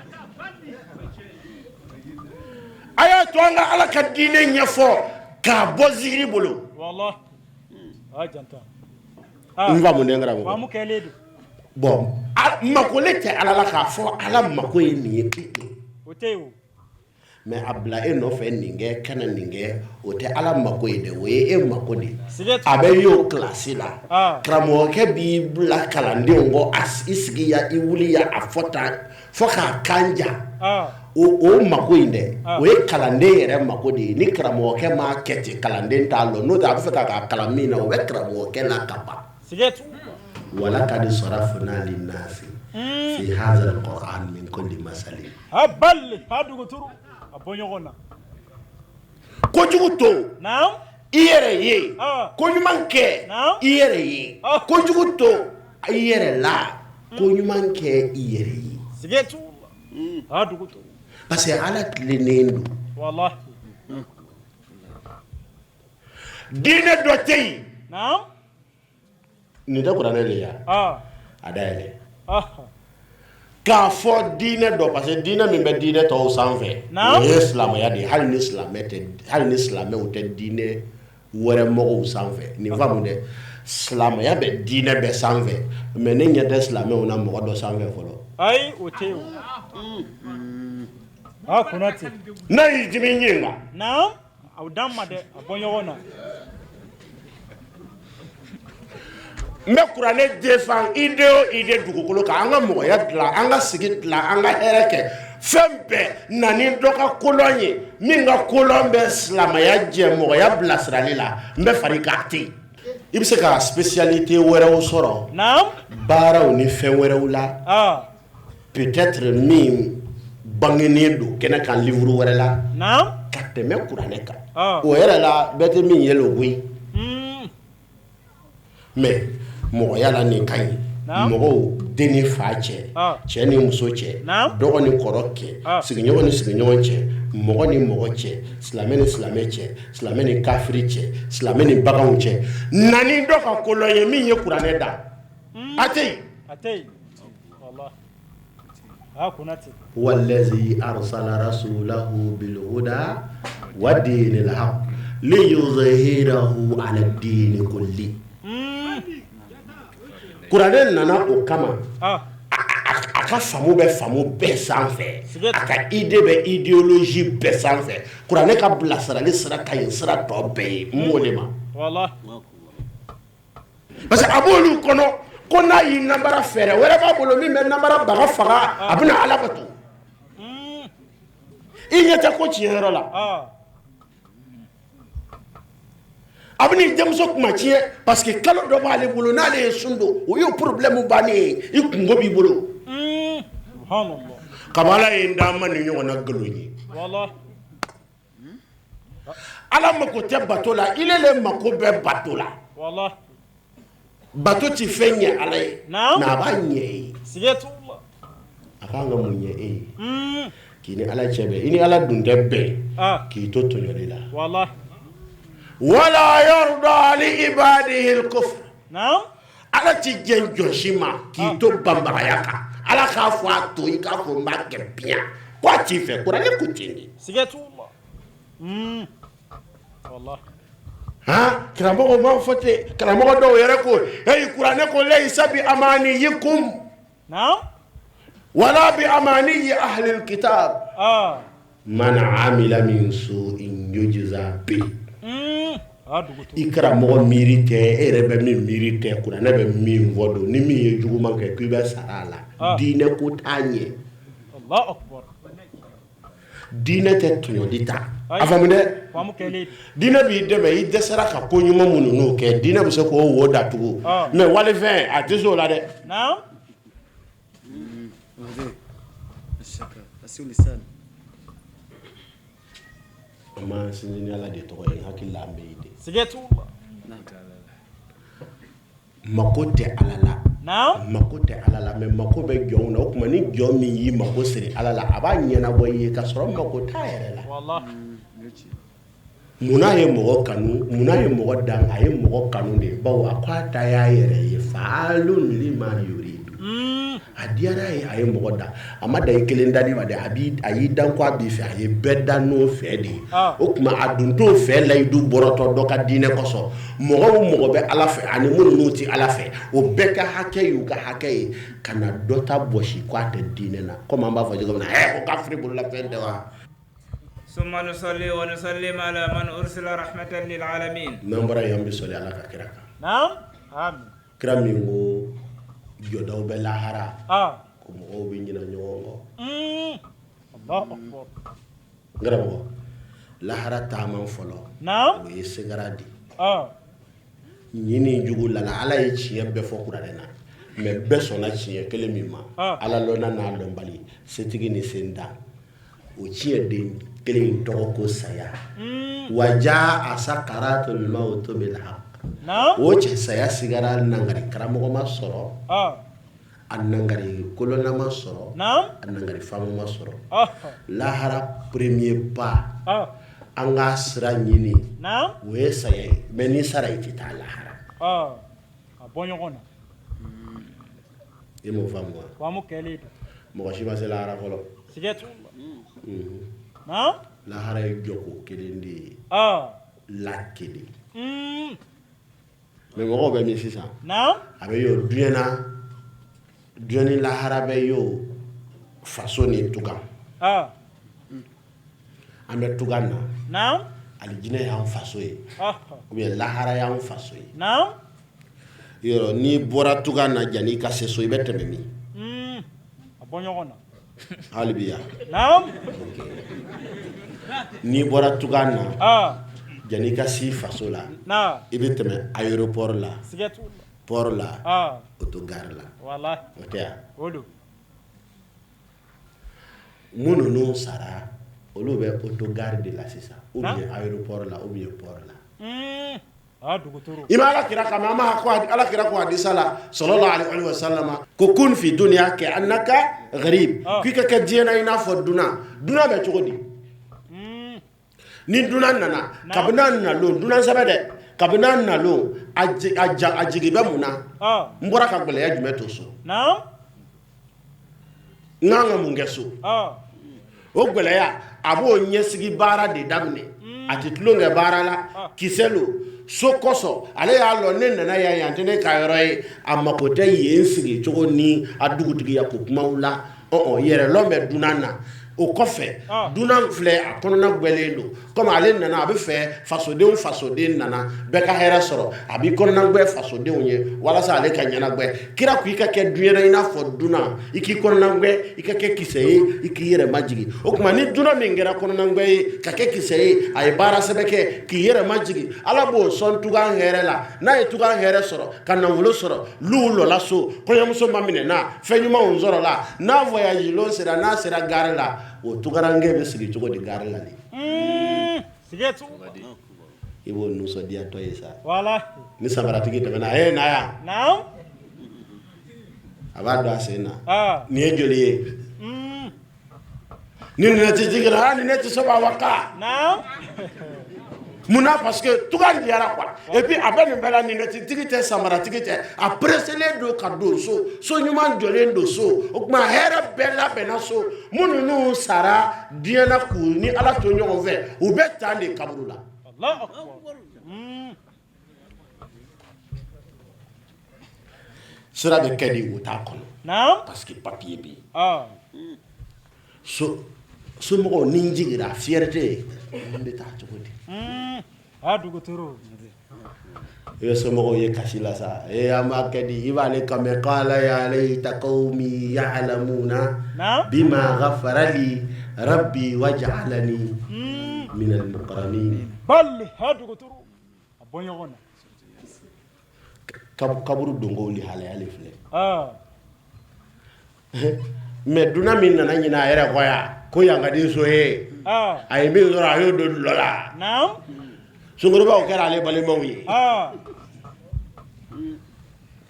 A y'a to an ka Ala ka diinɛ ɲɛfɔ k'a bɔ zikiri bolo. Walahi. A janta. N faamulen karamɔgɔ. Faamu kɛlen don. Bon, makole tɛ Ala la k'a fɔ Ala mako ye nin ye. O tɛ yen o. Mais a bila e nɔfɛ nin kɛ, kana nin kɛ, o tɛ Ala mako ye dɛ, o ye e mako de ye. Siga A bɛ y'o kilasi la. Karamɔgɔkɛ b'i bila kalandenw kɔ, a i sigi yan, i wuli yan, a fɔ tan, fo k'a kan ja. O mako in dɛ, o ye kalanden yɛrɛ mako de ye. Ni karamɔgɔkɛ m'a kɛ ten, kalanden t'a lɔn. N'o tɛ a bɛ fɛ k'a kalan min na, o bɛ karamɔgɔkɛ la ka ban. Siga t'o la. Walakad sarafna linnasi fi hazal Qur'an min kulli masali. Ha bali ha duguturu a bɔ ɲɔgɔn na. Kojugu to. Naamu. I yɛrɛ ye, ko ɲuman kɛ i yɛrɛ ye, kojugu to i yɛrɛ la, ko ɲuman kɛ i yɛrɛ ye. Parce que Ala tilennen don. Walahi. Diinɛ dɔ tɛ yen. Nin tɛ kuranɛ de ye wa? A dayɛlɛ. K'a fɔ diinɛ dɔ parce que diinɛ min bɛ diinɛ tɔw sanfɛ, o ye silamɛya de ye. Hali ni silamɛ tɛ, hali ni silamɛw tɛ diinɛ wɛrɛ mɔgɔw sanfɛ. Nin faamu dɛ, silamɛya bɛ diinɛ bɛɛ sanfɛ, mais ne ɲɛ tɛ silamɛw na mɔgɔ dɔ sanfɛ fɔlɔ. Ayi, o tɛ yen o. Aa Konate. N'a y'i dimi i ɲininka. Naam, aw dan ma dɛ, a bɔ ɲɔgɔn na. N bɛ kuranɛ défend idée o idée dugukolo kan, an ka mɔgɔya dilan, an ka sigi dilan, an ka hɛrɛ kɛ, fɛn bɛɛ na ni dɔ ka kolɔn ye min ka kolɔn bɛ silamɛya jɛ mɔgɔya bilasirali la, n bɛ fara i kan, a tɛ yen. I bɛ se ka spécialité wɛrɛw sɔrɔ. Naam. Baaraw ni fɛn wɛrɛw la. Peut-être min bangenen don kɛnɛ kan livre wɛrɛ la. Naam. Ka tɛmɛ kuranɛ kan. O yɛrɛ la bɛɛ tɛ min ye o koyi. Mais mɔgɔya la nin ka ɲi. Mɔgɔw den ni fa cɛ, cɛ ni muso cɛ, dɔgɔ ni kɔrɔ cɛ, sigiɲɔgɔn ni sigiɲɔgɔn cɛ, mɔgɔ ni mɔgɔ cɛ, silamɛ ni silamɛ cɛ, silamɛ ni kafiri cɛ, silamɛ ni baganw cɛ. Na ni dɔ ka kolɔn ye min ye kuranɛ da. A tɛ yen. A tɛ yen. Walahi. Aa Konate. Huwa lazi arsala rasulahu bilhuda wa dinil haq liyuzhirahu ala dini kulli. Kuranɛ nana o kama. A ka faamu bɛ faamu bɛɛ sanfɛ, a ka idée bɛ idéologie bɛɛ sanfɛ. Kuranɛ ka bilasirali sira ka ɲi sira tɔ bɛɛ ye. N b'o de ma. Walahi. Parce que a b'olu kɔnɔ ko n'a y'i nabara, fɛɛrɛ wɛrɛ b'a bolo min bɛ nabara baga faga, a bɛna Ala bato. I ɲɛ tɛ ko tiɲɛ yɔrɔ la. A bɛ n'i denmuso kuma tiɲɛ parce que kalo dɔ b'ale bolo, n'ale ye sun don, o y'o problème bannen ye, i kungo b'i bolo. Subhanallah. Kaba Ala ye n d'an ma nin ɲɔgɔnna nkalon ye. Walahi. Ala mako tɛ bato la, ile le mako bɛ bato la. Walahi. Bato ti fɛn ɲɛ Ala ye. Naam. Mais a b'a ɲɛ e ye. Siga t'o la. A kan ka mun ɲɛ e ye? K'i ni Ala cɛ bɛn, i ni Ala dun tɛ bɛn k'i to tɔɲɔli la. Walahi. Wala yarda li ibadihi al-kufr. Naam. Ala ti jɛn jɔn si ma k'i to banbagaya kan. Ala k'a fɔ a to i k'a fɔ n b'a kɛ biyan. Ko a t'i fɛ, kuranɛ ko ten de. Siga t'o la. Walahi. Han, karamɔgɔ m'a fɔ ten, karamɔgɔ dɔw yɛrɛ ko hey, kuranɛ ko laysa bi amaniyikum. Naam. Wala bi amaniyi ahli al-kitab. Man amila min su'in yujza bi. I karamɔgɔ miiri tɛ, e yɛrɛ bɛ min miiri tɛ, kuranɛ bɛ min fɔ don, ni min ye juguman kɛ k'i bɛ sara a la. Diinɛ ko t'a ɲɛ. Allahu akbar. Diinɛ tɛ tɔɲɔli ta. A faamu dɛ. Faamu kɛlen. Diinɛ b'i dɛmɛ, i dɛsɛra ka ko ɲuman minnu n'o kɛ, diinɛ bɛ se k'o wo datugu. Mais walifɛn a tɛ se o la dɛ. Naam. An b'an sinsin ni Ala de tɔgɔ ye, n hakili la an bɛ yen de. Siga t'o la. Mako tɛ Ala la. Naam. Mako tɛ Ala la, mais mako bɛ jɔnw na. O tuma ni jɔn min y'i mako siri Ala la, a b'a ɲɛnabɔ i ye ka sɔrɔ mako t'a yɛrɛ la. Walahi. Munna ye mɔgɔ kanu, munna ye mɔgɔ dan, a ye mɔgɔ kanu de, bawo a ko a ta y'a yɛrɛ ye, faalun lima yuridu. A diyara a ye, a ye mɔgɔ dan. A ma dan i kelen danni ma dɛ, a y'i dan ko a b'i fɛ, a ye bɛɛ dan n'o fɛ de ye. O tuma a dun t'o fɛ layidu bɔrɔtɔ dɔ ka diinɛ kosɔn. Mɔgɔ o mɔgɔ bɛ Ala fɛ ani minnu n'u tɛ Ala fɛ, o bɛɛ ka hakɛ y'u ka hakɛ ye, ka na dɔ ta bɔsi k'a tɛ diinɛ na. Komi an b'a fɔ cogo min na, ko kafiri bololafɛn tɛ wa? Summa nusalli wa nusallim ala man ursila rahmatan lil alamin. N'an bɔra yen, an bɛ sɔli Ala ka kira kan. Naam. Amin. Kira min ko jɔdaw bɛ lahara. Ko mɔgɔw bɛ ɲinɛ ɲɔgɔn kɔ. Allahu akbar. N karamɔgɔ, lahara taama fɔlɔ. Naam. O ye segara de ye. Ɲin ni jugu lala, Ala ye tiɲɛ bɛɛ fɔ kuranɛ na. Mais bɛɛ sɔnna tiɲɛ kelen min ma. Ala lɔnna n'a lɔnbali, setigi ni sentan. O tiɲɛ den kelen in tɔgɔ ko saya. Wa jaa sakaratul mawtu bil haq. O cɛ saya sigara nangari karamɔgɔ ma sɔrɔ, a nangari kolonna ma sɔrɔ, a nangari faama ma sɔrɔ. Lahara premier pas, an ka sira ɲini, o ye saya ye. Mais n'i sara, i tɛ taa lahara. A bɔ ɲɔgɔn na. I m'o faamu wa? Faamu kɛlen don. Mɔgɔ si ma se lahara fɔlɔ. Siga t'o la. Lahara ye jɔko kelen de ye, la kelen. Mais mɔgɔw bɛ min sisan? A bɛ y'o diɲɛ na, diɲɛ ni lahara bɛ y'o faso ni tugan. An bɛ tugan na, alijinɛ y'an faso ye ou bien lahara y'an faso ye. Yɔrɔ n'i bɔra tugan na, janni i ka se so, i bɛ tɛmɛ min? A bɔ ɲɔgɔn na. Hali bi yan. N'i bɔra tugan na, janni i ka s'i faso la, i bɛ tɛmɛ aéroport la, port la, autogare la. O tɛ yan? Minnu n'u sara, olu bɛ autogare de la sisan, ou bien aéroport la, ou bien port la. I ma Ala kira kama, an ma ko Ala kira ko hadisa la, sallallahu alaihi wa sallam, ko kun fi dunya ka annaka gharib, k'i ka kɛ diɲɛ na i n'a fɔ dunan. Dunan bɛ cogo di? Ni dunan nana, kabini a nalon, dunan sɛbɛ dɛ, kabini a nalon, a jigi bɛ mun na? N bɔra ka gɛlɛya jumɛn to so? N kan ka mun kɛ so? O gɛlɛya, a b'o ɲɛsigi baara de daminɛ. A tɛ tulon kɛ baara la, kisɛ lo so kosɔn. Ale y'a lɔn ne nana yan, yan tɛ ne ka yɔrɔ ye. A mako tɛ yen sigi cogo ni a dugutigiya ko kumaw la. Yɛrɛlɔn bɛ dunan na. O kɔfɛ, dunan filɛ, a kɔnɔna gwɛlen don. Komi ale nana, a bɛ fɛ fasodenw fasoden nana bɛɛ ka hɛrɛ sɔrɔ, a b'i kɔnɔna gwɛ fasodenw ye walasa ale ka ɲɛnagwɛ. Kira ko i ka kɛ diɲɛ na i n'a fɔ dunan, i k'i kɔnɔna gwɛ, i ka kɛ kisɛ ye, i k'i yɛrɛ majigin. O tuma ni dunan min kɛra kɔnɔna gwɛ ye ka kɛ kisɛ ye, a ye baara sɛbɛ kɛ k'i yɛrɛ majigin, Ala b'o sɔn tugan hɛrɛ la. N'a ye tugan hɛrɛ sɔrɔ, ka nafolo sɔrɔ, luw lɔla so, kɔɲɔmuso ma minɛna, fɛn ɲumanw sɔrɔla, n'a voyage lon sera, n'a sera gare la, o tugarankɛ bɛ sigi cogo di gare la de? I b'o nisɔndiyatɔ ye sa. Ni samaratigi tɛmɛna, a ye na yan, a b'a don a sen na. Nin ye joli ye? Ni lunette jiginna, ni ne tɛ se wa ka munna? Parce que tugan diyara quoi. Et puis a bɛ nin bɛɛ la, lunette tigi tɛ, samaratigi tɛ, a presselen don ka don so, so ɲuman jɔlen don so. O tuma hɛrɛ bɛɛ labɛnna so. Minnu n'u sara diɲɛ na k'u ni Ala to ɲɔgɔn fɛ, u bɛ tan de kaburu la. Sira bɛ kɛ di u t'a kɔnɔ, parce que papier bɛ yen. So somɔgɔw ni n jiginra, fierté, n bɛ taa cogo di? I bɛ somɔgɔw ye kasi la sa. Ee, an b'a kɛ di? I b'ale kan mɛn: qala ya layta qawmi ya'lamuna bima ghafara li rabbi waj'alani minal mukramin. A bɔ ɲɔgɔn na. Kaburu donko lihalaya le filɛ. Mais dunan min nana ɲinɛ a yɛrɛ kɔ yan, ko yan ka di so ye, a ye min sɔrɔ, a y'o don dulɔ la. Sunkurubaw kɛra ale balimaw ye,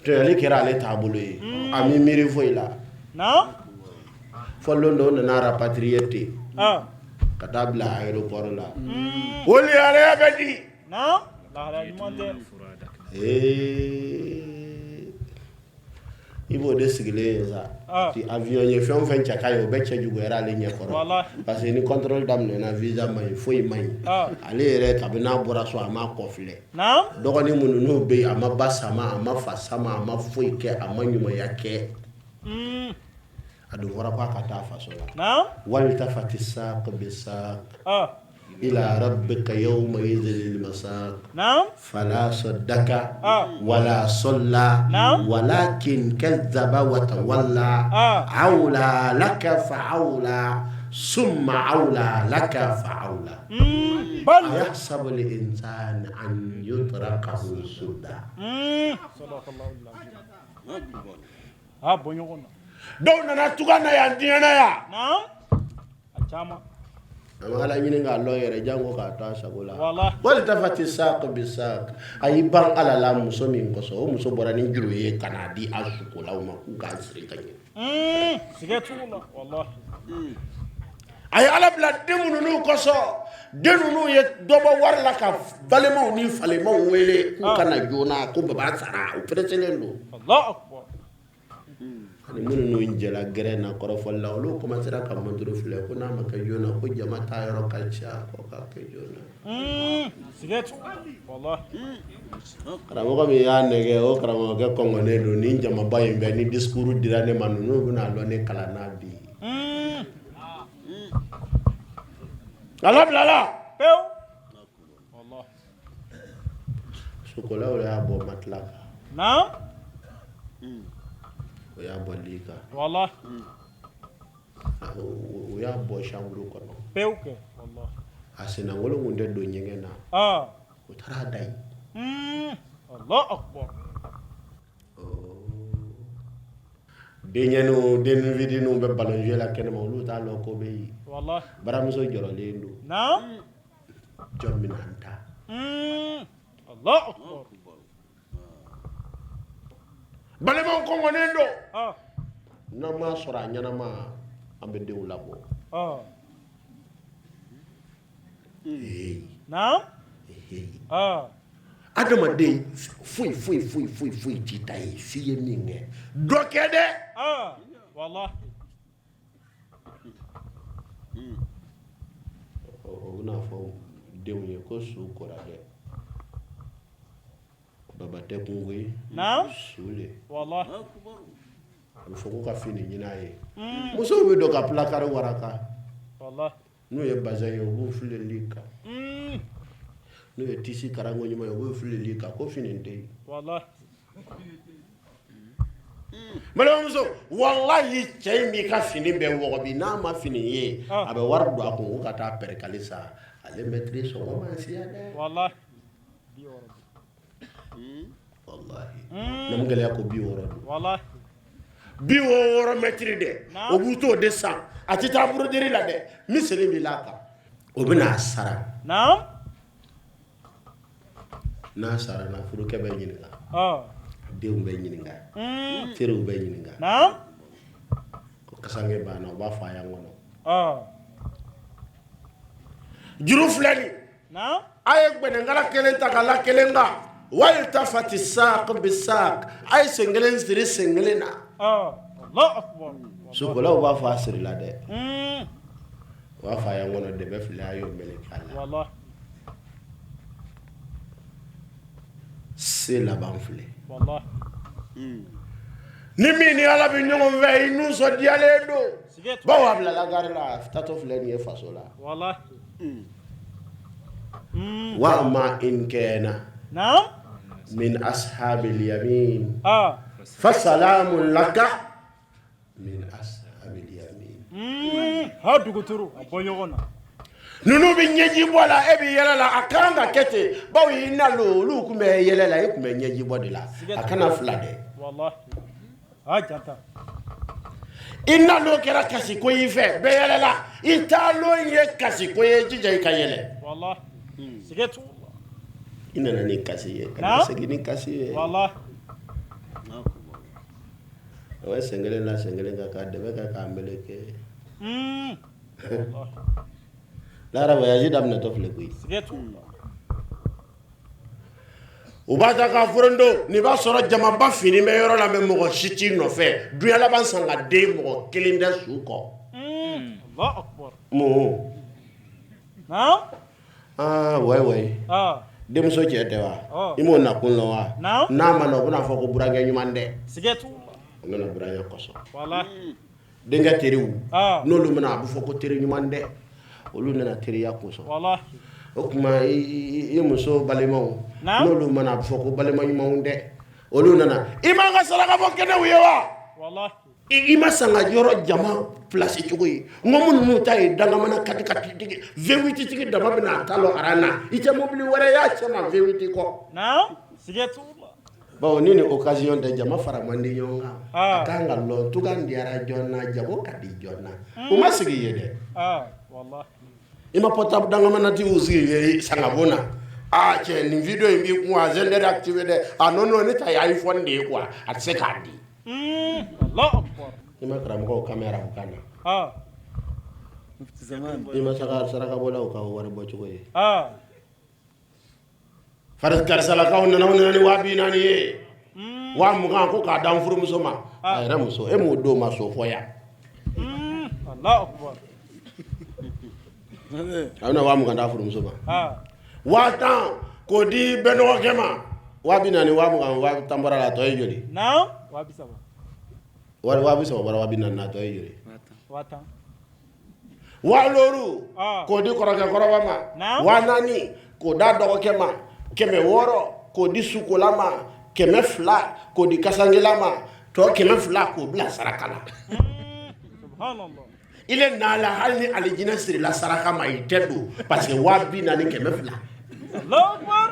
tɔɲɔli kɛra ale taabolo ye, a mi miiri foyi la. Fɔ lon dɔ nana rapatrier ten ka taa bila aéroport la. O lihalaya bɛ di? Ee, i b'o de sigilen ye sa. Ti avion ye, fɛn o fɛn cɛ ka ɲi, o bɛɛ cɛ juguyara ale ɲɛ kɔrɔ, parce que ni contrôle daminɛna, visa man ɲi, foyi man ɲi. Ale yɛrɛ, kabini n'a bɔra so, a m'a kɔ filɛ. Dɔgɔnin minnu n'u bɛ yen, a ma ba sama, a ma fa sama, a ma foyi kɛ, a ma ɲumanya kɛ. A dun fɔra k'a ka taa faso la. Waltafati saq bi saq ila rabbika yawma idhil masaq fala saddaka wala salla walakin kadhaba wa tawalla awla laka fa awla summa awla laka fa awla ayahsabu al insan an yutraka suda. Dɔw nana tuga na yan, diɲɛ na yan. A caman. A ma Ala ɲini k'a lɔn yɛrɛ janko k'a to a sago la. Waltafati saq bisaq a y'i ban Ala la muso min kosɔn o muso bɔra ni juru ye ka n'a di a sukolaw ma k'u k'a siri ka ɲɛ. Siga t'o la walahi. A ye Ala bila den ninnu kosɔn den ninnu ye dɔ bɔ wari la ka balimaw ni falemaw wele k'u ka na joona ko baba sara u pereselen don. Allahu akbar. Ani minnu jɛla gɛrɛn na kɔrɔfɔli la olu commencera ka montre filɛ ko n'a ma kɛ joona ko jama taa yɔrɔ ka ca ko k'a kɛ joona. Siga t'o la walahi. Karamɔgɔ min y'a nɛgɛ o karamɔgɔkɛ kɔngɔnen don ni jamaba in bɛɛ ni discours dira ne ma ninnu bɛna lɔn ne kalanna bi. Ala bilala. Pewu. Walahi. Sukolaw y'a bɔ matelas kan. Naam. O y'a bɔ lit kan. Walahi. O y'a bɔ chambre kɔnɔ. Pewu kɛ. Walahi. A sennankolo kun tɛ don ɲɛgɛn na. O taara a da yen. Allahu akbar. Denyɛninw den fitininw bɛ ballon jouer la kɛnɛma olu t'a lɔn ko bɛ yen. Walahi. Baramuso jɔrɔlen don. Naam. Jɔn bɛna n ta? Allahu akbar. Balimaw kɔngɔnen don. N'an m'a sɔrɔ a ɲɛnama an bɛ denw labɔ. Naam. Adamaden foyi foyi foyi foyi foyi t'i ta ye f'i ye min kɛ dɔ kɛ dɛ. Walahi. O bɛna fɔ denw ye ko su kora dɛ. Baba tɛ kun koyi. Naam. Su le. Walahi. A bɛ fɔ ko ka fini ɲini a ye. Musow bɛ don ka placard waraka. Walahi. N'u ye bazin ye u b'u fili lit kan. N'u ye tissu karanko ɲuman ye u b'u fili lit kan ko fini tɛ yen. Walahi. Balimamuso walahi cɛ in b'i ka fini bɛɛ wɔgɔbi n'a ma fini ye a bɛ wari don a kun ko ka taa pɛrɛkali san ale mɛtiri sɔngɔ ma siya dɛ. Walahi. Walahi. Namu gɛlɛya ko 60 don. Walahi. 60 mɛtiri dɛ o b'u t'o de san a tɛ taa broderie la dɛ miseli b'i la kan o bɛna a sara. Naam. N'a sara na furukɛ bɛ ɲininka. Denw bɛ ɲininka. Teriw bɛ ɲininka. Naam. Ko kasange banna u b'a fɔ a y'an kɔnɔ. Juru filɛ nin. Naam. A ye gbɛnɛnkala kelen ta ka la kelen kan. Waltafati saq bisaq a ye sen kelen siri sen kelen na. Allahu akbar. Sukolaw b'a fɔ a sirila dɛ. U b'a fɔ a y'an kɔnɔ dɛbɛ filɛ a y'o meleke a la. Walahi. Se laban filɛ. Walahi. Ni min ni Ala bɛ ɲɔgɔn fɛ i nisɔndiyalen don. Bawo a bilala gari la a taatɔ filɛ nin ye faso la. Walahi. Wa amma in kana Naam. min ashabil yamin fa salamun laka min ashabil yamin. Ha duguturu a bɔ ɲɔgɔn na. Ninnu bɛ ɲɛji bɔ la e bɛ yɛlɛ la a kan ka kɛ ten bawo i nalo olu tun bɛ yɛlɛ la e tun bɛ ɲɛji bɔ de la a kana fila dɛ. Walahi. A janta. I nalo kɛra kasi ko y'i fɛ bɛɛ yɛlɛla i taalo ye kasi ko ye jija i ka yɛlɛ. Walahi. Siga t'o la. I nana ni kasi ye ka na segin ni kasi ye. Walahi. O ye sen kelen la sen kelen kan k'a dɛbɛ kɛ k'a meleke. Lahara voyage daminɛtɔ filɛ koyi. Siga t'o la. U b'a ta k'a forondo nin b'a sɔrɔ jamaba fini bɛ yɔrɔ la mais mɔgɔ si t'i nɔfɛ dunya laban san ka den mɔgɔ kelen tɛ su kɔ. Allahu akbar. Mun? Naam. Aa wayi wayi. Denmuso cɛ tɛ wa? I m'o nakun lɔn wa? Naam. N'a ma na u bɛna fɔ ko burankɛ ɲuman tɛ. Siga t'o la. O nana burankɛ kɔsɔn. Walahi. Denkɛ teriw n'olu mana a bɛ fɔ ko teri ɲuman tɛ olu nana teriya kosɔn. Walahi. O tuma i muso balimaw n'olu mana a bɛ fɔ ko balima ɲumanw tɛ olu nana i m'an ka saraka bɔ kɛnɛw ye wa? Walahi. I ma san ka yɔrɔ jama place cogo ye n ko minnu ta ye dangamana katikati tigi V8 tigi dama bɛna a ta lɔ aran na i tɛ mobili wɛrɛ y'a cɛ ma V8 kɔ. Naam. Siga t'o la. Bawo ni nin occasion tɛ jama fara man di ɲɔgɔn kan. A kan ka lɔn tugan diyara jɔn na jago ka di jɔn na. U ma sigi ye dɛ. Walahi. I ma portable dangamanatigiw sigi sangabon na. Aa cɛ, nin video in b'i kun, a Xender activé dɛ. Ah non non, ne ta ye iPhone de ye quoi, a tɛ se k'a di. Allahu akbar. I ma karamɔgɔw kan mɛn arabukan na. I ma sarakabɔlaw ka wari bɔcogo ye. Fari karisalakaw nana, u nana ni 40 000 ye, 20 000, ko k'a d'an furumuso ma, a yɛrɛ muso. E m'o d'o ma so fɔ yan. Allahu akbar. A bɛna 20 000 d'a furumuso ma, 10 000 k'o di bɛɛ dɔgɔkɛ ma, 40 000, 20 000, 10 000 bɔra la, a tɔ ye joli? Naam, 30 000. Wari 30 000 bɔra 40 000 na, a tɔ ye joli? 10 000. 50 000 k'o di kɔrɔkɛ kɔrɔba ma, 4000 k'o d'a dɔgɔkɛ ma, 600 k'o di sukola ma, 200 k'o di kasankela ma, tɔ 200 k'o bila saraka la. Subhanallah. I le n'a la, hali ni alijinɛ sirila saraka ma, i tɛ don, parce que 40 200. Allahu akbar.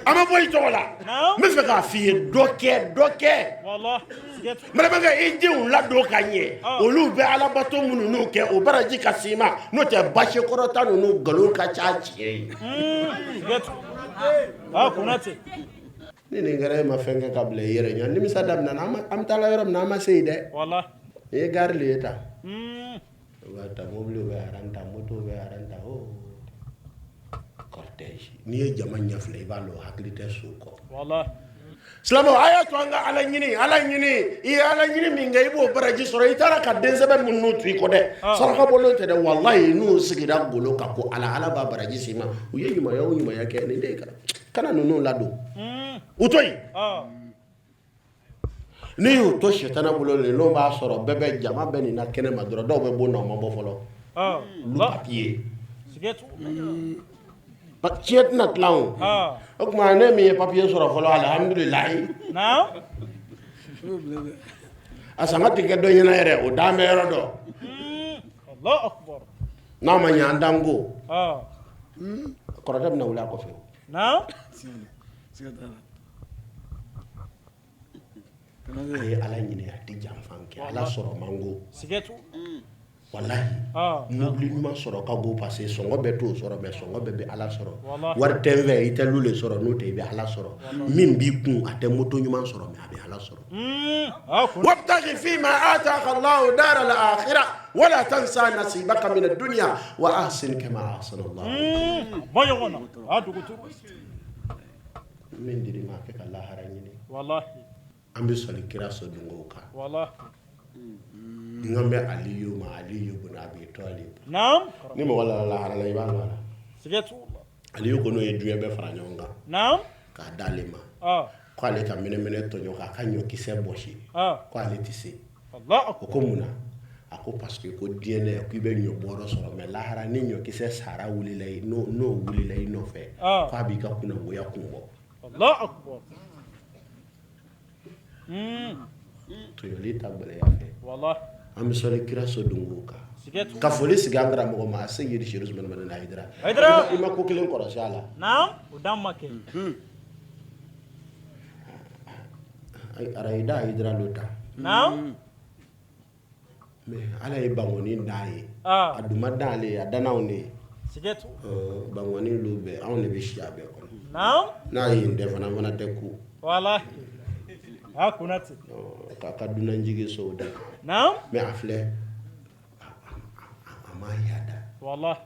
A ma bɔ i tɔgɔ la. N bɛ fɛ k'a f'i ye, dɔ kɛ, dɔ kɛ. Wallahi. N balimakɛ, i denw ladon ka ɲɛ, olu bɛ alabato minnu n'u kɛ, o baraji ka s'i ma. N'o tɛ, basi kɔrɔta ninnu nkalon ka ca tiɲɛ ye. Siga t'o la. Ah, Konate. Ni nin kɛra, e ma fɛn kɛ ka bila i yɛrɛ ɲɛ, nimisa daminɛna. An bɛ taa la yɔrɔ min na, an ma se yen dɛ. Wallahi. Nin ye gari le ye tan, u b'a ta, mobili bɛ aran ta, moto bɛ aran ta, o cortège. N'i ye jama ɲɛ filɛ, i b'a dɔn hakili tɛ so kɔ. Wallahi. Silamɛw, a y'a to an ka Ala ɲini, Ala ɲini. I ye Ala ɲini min kɛ, i b'o baraji sɔrɔ. I taara ka densɛbɛ minnu to i kɔ dɛ, saraka bɔlen tɛ dɛ. Walayi, n'u sigira golo kan ko Ala, Ala b'a baraji s'i ma. U ye ɲumanya o ɲumanya kɛ, nin de ye kana ninnu ladon, u to yen. N'i y'u to sitana bolo le, n'o b'a sɔrɔ bɛɛ bɛ jama bɛɛ nin na kɛnɛ ma dɔrɔn, dɔw bɛ bon na, u ma bɔ fɔlɔ, olu papiye tiɲɛ tɛna tilan o. O tuma, ne min ye papiye sɔrɔ fɔlɔ, alihamudulilayi. A sanga tɛ kɛ dɔ ɲɛna yɛrɛ, o d'an bɛ yɔrɔ dɔn. Allahu akbar. N'a ma ɲɛ, an d'an ko kɔrɔkɛ bɛna wuli a kɔfɛ. Naam. A ye Ala ɲini, a tɛ janfan kɛ, Ala sɔrɔ man go. Siga t'o. Walahi, mobili ɲuman sɔrɔ ka go, parce que sɔngɔ bɛɛ t'o sɔrɔ, mais sɔngɔ bɛɛ bɛ Ala sɔrɔ. Wari tɛ n fɛ, i tɛ lu le sɔrɔ, n'o tɛ i bɛ Ala sɔrɔ. Min b'i kun, a tɛ moto ɲuman sɔrɔ, mais a bɛ Ala sɔrɔ. Wabtaghi fima ataka Allahu dara al-akhirah wala tansa nasibaka min ad-dunya wa ahsin kama ahsana Allah. Bɔ ɲɔgɔn na. A dugu turu. Min dir'i ma, a kɛ ka lahara ɲini. Wallahi. An bɛ sɔli kira sɔdungow kan. Wallahi. N kan bɛ Aliyu ma, Aliyu bun Abi Talib. Naam. Ni mɔgɔ lara lahara la, i b'a lɔn a la. Siga t'o la. Aliyu ko n'o ye diɲɛ bɛɛ fara ɲɔgɔn kan k'a d'ale ma, ko ale ka mɛnɛmɛnɛ tɔɲɔ k'a ka ɲɔkisɛ bɔsi, ko ale tɛ se. Allahu O ko mun na? A ko parce que ko diɲɛ ko i bɛ ɲɔ bɔrɔ sɔrɔ, mais lahara, ni ɲɔkisɛ sara wulila i n'o wulila i nɔfɛ, k'a b'i ka kunnagoya kun bɔ. Allahu akbar. Tɔɲɔli ta gɛlɛya fɛ. Wallahi. An bɛ sɔli kira sodungow kan Siga t'o. ka foli sigi an karamɔgɔ ma, a Seyidi Serifu Usumani Madani Hayidara. Hayidara. I ma ko kelen kɔlɔsi a la. Naam. O dan ma kɛ. Arayida Hayidara l'o ta. Naam. Mais Ala ye bangɔni d'a ye. A dun ma dan ale ye, a danna anw de ye. Siga t'o. Bangɔni lu bɛɛ, anw de bɛ si a bɛɛ kɔnɔ. Naam. N'a ye yen dɛ fana, an fana tɛ ku. Wallahi. Ah, Konate. K'a ka dunanjigi sow da. Naam. Mais a filɛ, a ma yada. Wallahi.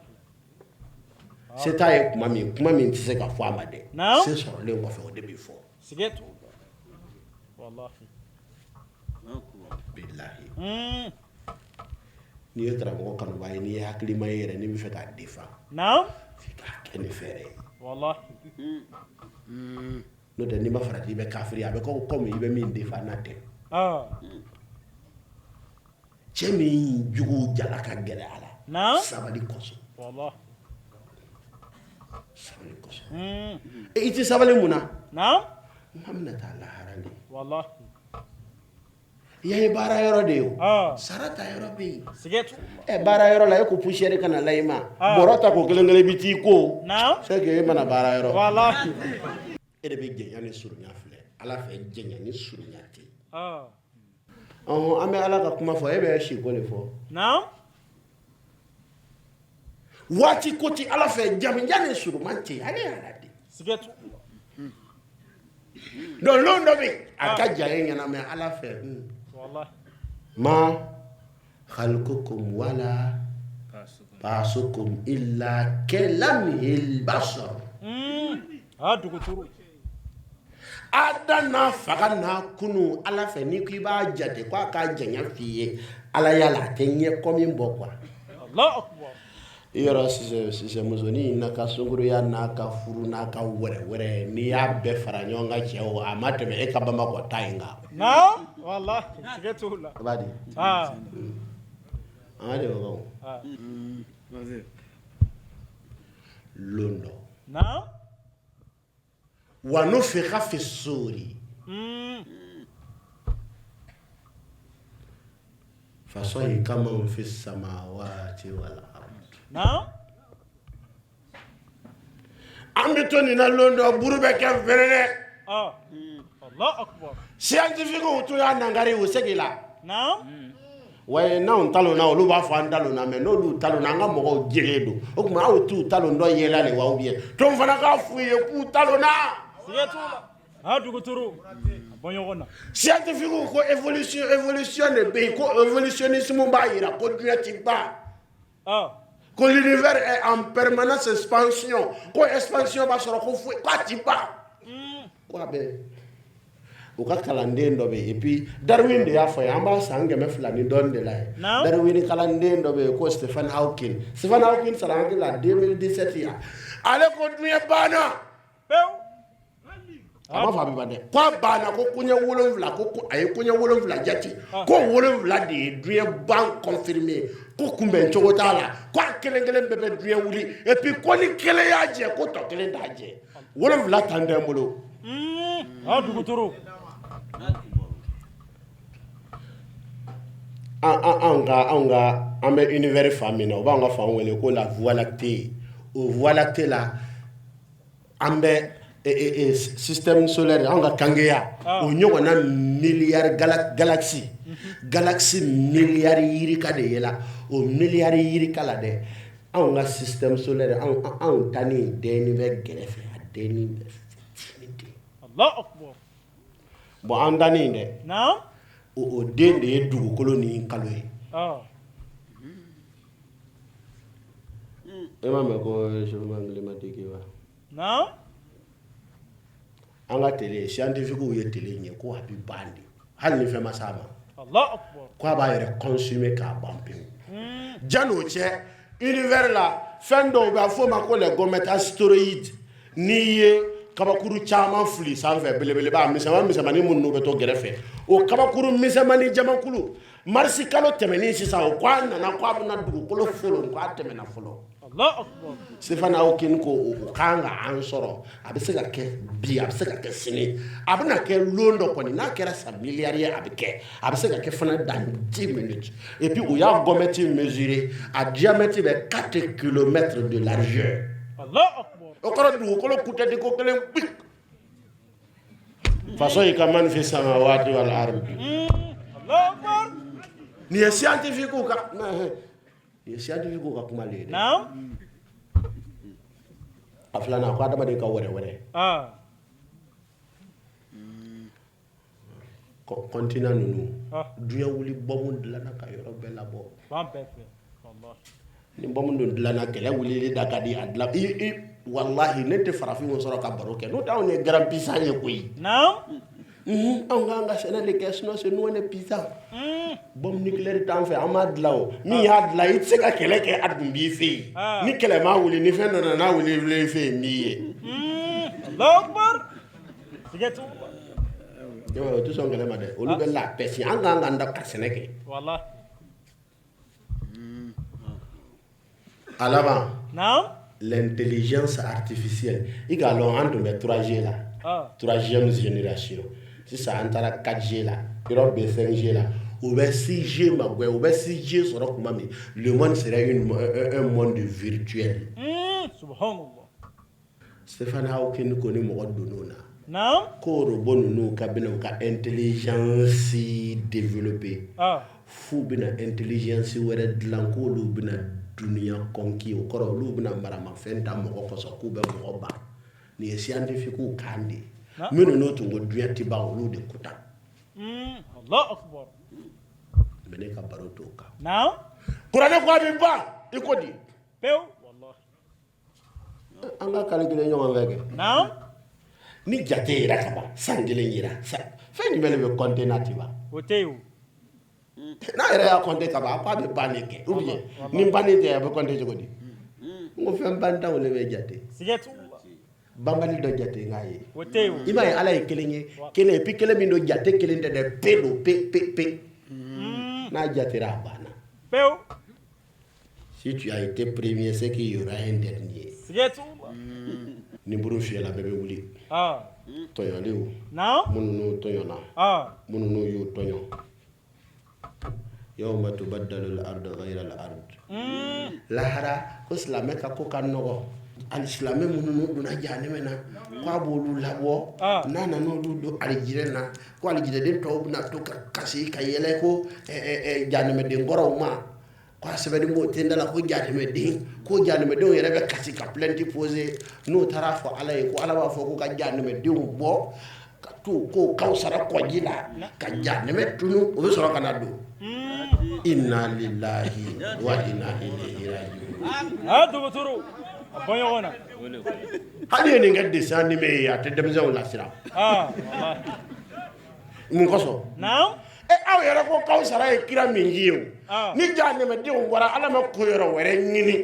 Se t'a ye kuma min, kuma min tɛ se ka fɔ a ma dɛ. Naam. Se sɔrɔlen kɔfɛ, o de bɛ fɔ. Siga t'o la. Wallahi. Bilahi. N'i ye karamɔgɔ kanuba ye, n'i ye hakilima ye yɛrɛ, n'i bɛ fɛ k'a defa, Naam. f'i k'a kɛ ni fɛɛrɛ ye. Wallahi. N'o tɛ, n'i ma farati, i bɛ kafiri, a bɛ kɛ komi i bɛ min defa n'a tɛ. Cɛ min jugu jala ka gɛlɛ a la. Naam. Sabali kosɔn. Wallahi. Sabali kosɔn. E, i tɛ sabali mun na? Naam. N ka bɛna taa lahara de. Wallahi. Yan ye baara yɔrɔ de ye o. Sara ta yɔrɔ bɛ yen. Siga t'o la. Ɛ, baara yɔrɔ la, e ko poussière kana la i ma. Bɔrɔ ta ko kelen kelen bɛ t'i ko. Naam. C'est que e mana baara yɔrɔ. Wallahi. E de bɛ jɛnya ni surunya filɛ. Ala fɛ, jɛnya ni surunya tɛ yen. Ɔhɔn, an bɛ Ala ka kuma fɔ, e bɛ siko de fɔ. Naam. Waati ko ti Ala fɛ, jamanjan ni suruman tɛ yen, ale ye Ala de ye. Siga t'o la. Donc lon dɔ bɛ yen, a ka jan e ɲɛna mais Ala fɛ. Walahi. Ma khalqukum wala ba'sukum illa kalamhil basar. A dugu turu. A dan n'a faga n'a kunu Ala fɛ, n'i ko i b'a jate ko a k'a janya f'i ye Ala yala a tɛ ɲɛ kɔmi bɔ quoi. Allahu akbar. I yɔrɔ Sise musonin n'a ka sunkuruya n'a ka furu n'a ka wɛrɛ wɛrɛ, n'i y'a bɛɛ fara ɲɔgɔn kan cɛw, a ma tɛmɛ e ka Bamakɔ ta in kan. Naam, walahi, siga t'o la. I b'a di. Ah. An de ko. Ah. Lon dɔ. Naam. Wa nufikha fi suri. Fasa'ika man fi samawati wal ard. Naam. An bɛ to nin na lon dɔ buru bɛ kɛ fɛrɛrɛ. Ah. Allahu akbar. Scientifique tun y'a nangari u segin la. Naam. Wa n'anw talonna olu b'a fɔ an talonna mais n'olu talonna an ka mɔgɔw jɛlen don, o tuma aw t'u talon dɔ yela de wa ou bien to n fana k'a f'u ye k'u talonna. Siga t'o la. A dugu turu. A bɔ ɲɔgɔn na. Scientifique ko évolution évolution de bɛ yen, ko évolutionnisme b'a jira ko diɲɛ ti ban. Ah. Ko l'univers est en permanence expansion, ko expansion b'a sɔrɔ ko foyi k'a ti ban. Ko a bɛ u ka kalanden dɔ bɛ yen, et puis Darwin de y'a fɔ ye, an b'a san 200 ni dɔɔnin de la ye. Naam. Darwin kalanden dɔ bɛ yen ko Stephen Hawking. Stephen Hawking sara hakili la 2017 yan. Ale ko diɲɛ banna. Pewu. A ma fɔ a bɛ ban dɛ, ko a banna, ko koɲɛ 7, ko a ye koɲɛ 7 jate, ko 7 de ye diɲɛ ban confirmé, ko kunbɛn cogo t'a la, ko a kelen kelen bɛɛ bɛ diɲɛ wuli, et puis ko ni kelen y'a jɛ ko tɔ kelen t'a jɛ. 7 tan tɛ n bolo. A dugu turu. Anw ka an bɛ univers fan min na, u b'an ka fan wele ko la voie lactée. O voie lactée la, an bɛ système solaire, anw ka kangeya, o ɲɔgɔnna miliyari galaxie galaxie miliyari yirika de yela. O miliyari yirika la dɛ, anw ka système solaire, anw ta ni denni bɛ gɛrɛfɛ, a denni bɛ fitinin de. Allahu akbar. Bon, an ta nin dɛ. Naam. O den de ye dugukolo ni kalo ye. Ah. E m'a mɛn ko réchauffement climatique wa? Naam. An ka télé, scientifique ye télé ɲɛ ko a bɛ ban de, hali ni fɛn ma s'a ma. Allahu akbar. Ko a b'a yɛrɛ consumer k'a ban pewu. Janni o cɛ, univers la fɛn dɔw bɛ, a fɔ o ma ko les comètes astéroïdes. N'i ye kabakuru caman fili sanfɛ, belebeleba misɛnman misɛnmanin minnu bɛ to gɛrɛfɛ, o kabakuru misɛnmanin jamakulu, marisi kalo tɛmɛnen sisan, o ko a nana ko a bɛna dugukolo folon, ko a tɛmɛna fɔlɔ. Allahu akbar. Stephen Hawking ko o kan ka an sɔrɔ, a bɛ se ka kɛ bi, a bɛ se ka kɛ sini, a bɛna kɛ lon dɔ kɔni, n'a kɛra san miliyari ye a bɛ kɛ, a bɛ se ka kɛ fana dans 10 minutes. Et puis u y'a comète mesurer, a diamètre bɛ 4 kilomètres de largeur. Allahu akbar. O kɔrɔ dugukolo kutɛti ko kelen pik. Fasa'ika man fi samawati wal ardi. Allahu akbar. Nin ye scientifique ka, nin ye scientifique ka kuma le ye dɛ. Naam. A filanan, ko adamaden ka wɛrɛ wɛrɛ. Ah. Continent ninnu. Ah. Diɲɛ wuli bɔmu dilanna ka yɔrɔ bɛɛ labɔ. Fan bɛɛ fɛ. Wallahi. Ni bɔmu dun dilanna, kɛlɛ wulili da ka di a dilan. I wallahi ne tɛ farafinw sɔrɔ ka baro kɛ, n'o tɛ anw ye grand puissant ye koyi. Naam. Anw k'an ka sɛnɛ de kɛ, sinon c'est nous on est puissant. Bombe nucléaire t'an fɛ, an m'a dilan o. Min y'a dilan, i tɛ se ka kɛlɛ kɛ, a dun b'i fɛ yen. Ni kɛlɛ ma wuli, ni fɛn dɔ nana wuli i fɛ yen, n b'i ye. Allahu akbar. Siga t'o la. O tɛ sɔn kɛlɛ ma dɛ, olu bɛ la paix, an k'an ka da ka sɛnɛ kɛ. Wallahi. A laban. Naam. L'intelligence artificielle, i k'a lɔn an tun bɛ 3G la. Ah. Troisième génération. Sisan an taara 4G la, Europe bɛ 5G la, u bɛ 6G magɛn, u bɛ 6G sɔrɔ tuma min, le monde serait un monde virtuel. Subhanallah. Stephen Hawking ko ni mɔgɔ donn'o na. Naam. Ko robot ninnu ka bɛna u ka intelligence développer. Ah. F'u bɛna intelligence wɛrɛ dilan, k'olu bɛna dunuya conquis. O kɔrɔ, olu bɛna maramafɛn ta mɔgɔ kɔsɔn k'u bɛ mɔgɔ ban. Nin ye scientifique kan de ye. Minnu n'o tun ko dunuya tɛ ban, olu de ko tan. Allahu akbar. Mais ne ka baro t'o kan. Naam. Kuranɛ ko a bɛ ban i ko di? Pewu, wallahi. An ka calculer ɲɔgɔn fɛ kɛ. Naam. Ni jate yera ka ban, san kelen yera, fɛn jumɛn de bɛ compter n'a tɛ ban? O tɛ yen o. N'a yɛrɛ y'a compter ka ban, a ko a bɛ ban de kɛ, ou bien ni banni tɛ, a bɛ compter cogo di? N ko fɛn bantanw de bɛ jate. Siga t'o la. Banbali dɔ jate n k'a ye. O tɛ yen o. I m'a ye, Ala ye kelen ye, kelen, et puis kelen min don, jate kelen tɛ dɛ, pe don, pe pe pe. N'a jatera, a banna. Pewu. Si tu as été premier, c'est qu'il y aura un dernier. Siga t'o la. Ni buru fiyɛla, bɛɛ bɛ wuli. Tɔɲɔlenw. Naam. Minnu n'u tɔɲɔna. Minnu n'u y'u tɔɲɔ. Yawma tubaddalu al-ardu ghayra al-ard. Lahara ko silamɛ ka ko ka nɔgɔ. Ali silamɛ minnu n'u donna jahanɛmɛ na, k'a b'olu labɔ, n'a nana olu don alijinɛ na, ko alijinɛden tɔw bɛna to ka kasi ka yɛlɛ ko jahanɛmɛden kɔrɔw ma, ko a sɛbɛnni b'o tenda la ko jahanɛmɛden, ko jahanɛmɛdenw yɛrɛ bɛ kasi ka plainte poser. N'o taara fɔ Ala ye, ko Ala b'a fɔ ko ka jahanɛmɛdenw bɔ ka t'u ko kawusara kɔji la ka jahanɛmɛ tunu, o bɛ sɔrɔ ka na don. Inna lillahi wa inna ilayhi raji'un. A dɔgɔtɔrɔ, a bɔ ɲɔgɔn na. Hali ye nin kɛ dessin animé ye, a tɛ denmisɛnw lasiran. Wallahi. Mun kosɔn? Naam. E, aw yɛrɛ ko kawusara ye kira min ye o, ni jahanɛmɛdenw bɔra, Ala ma ko yɔrɔ wɛrɛ ɲini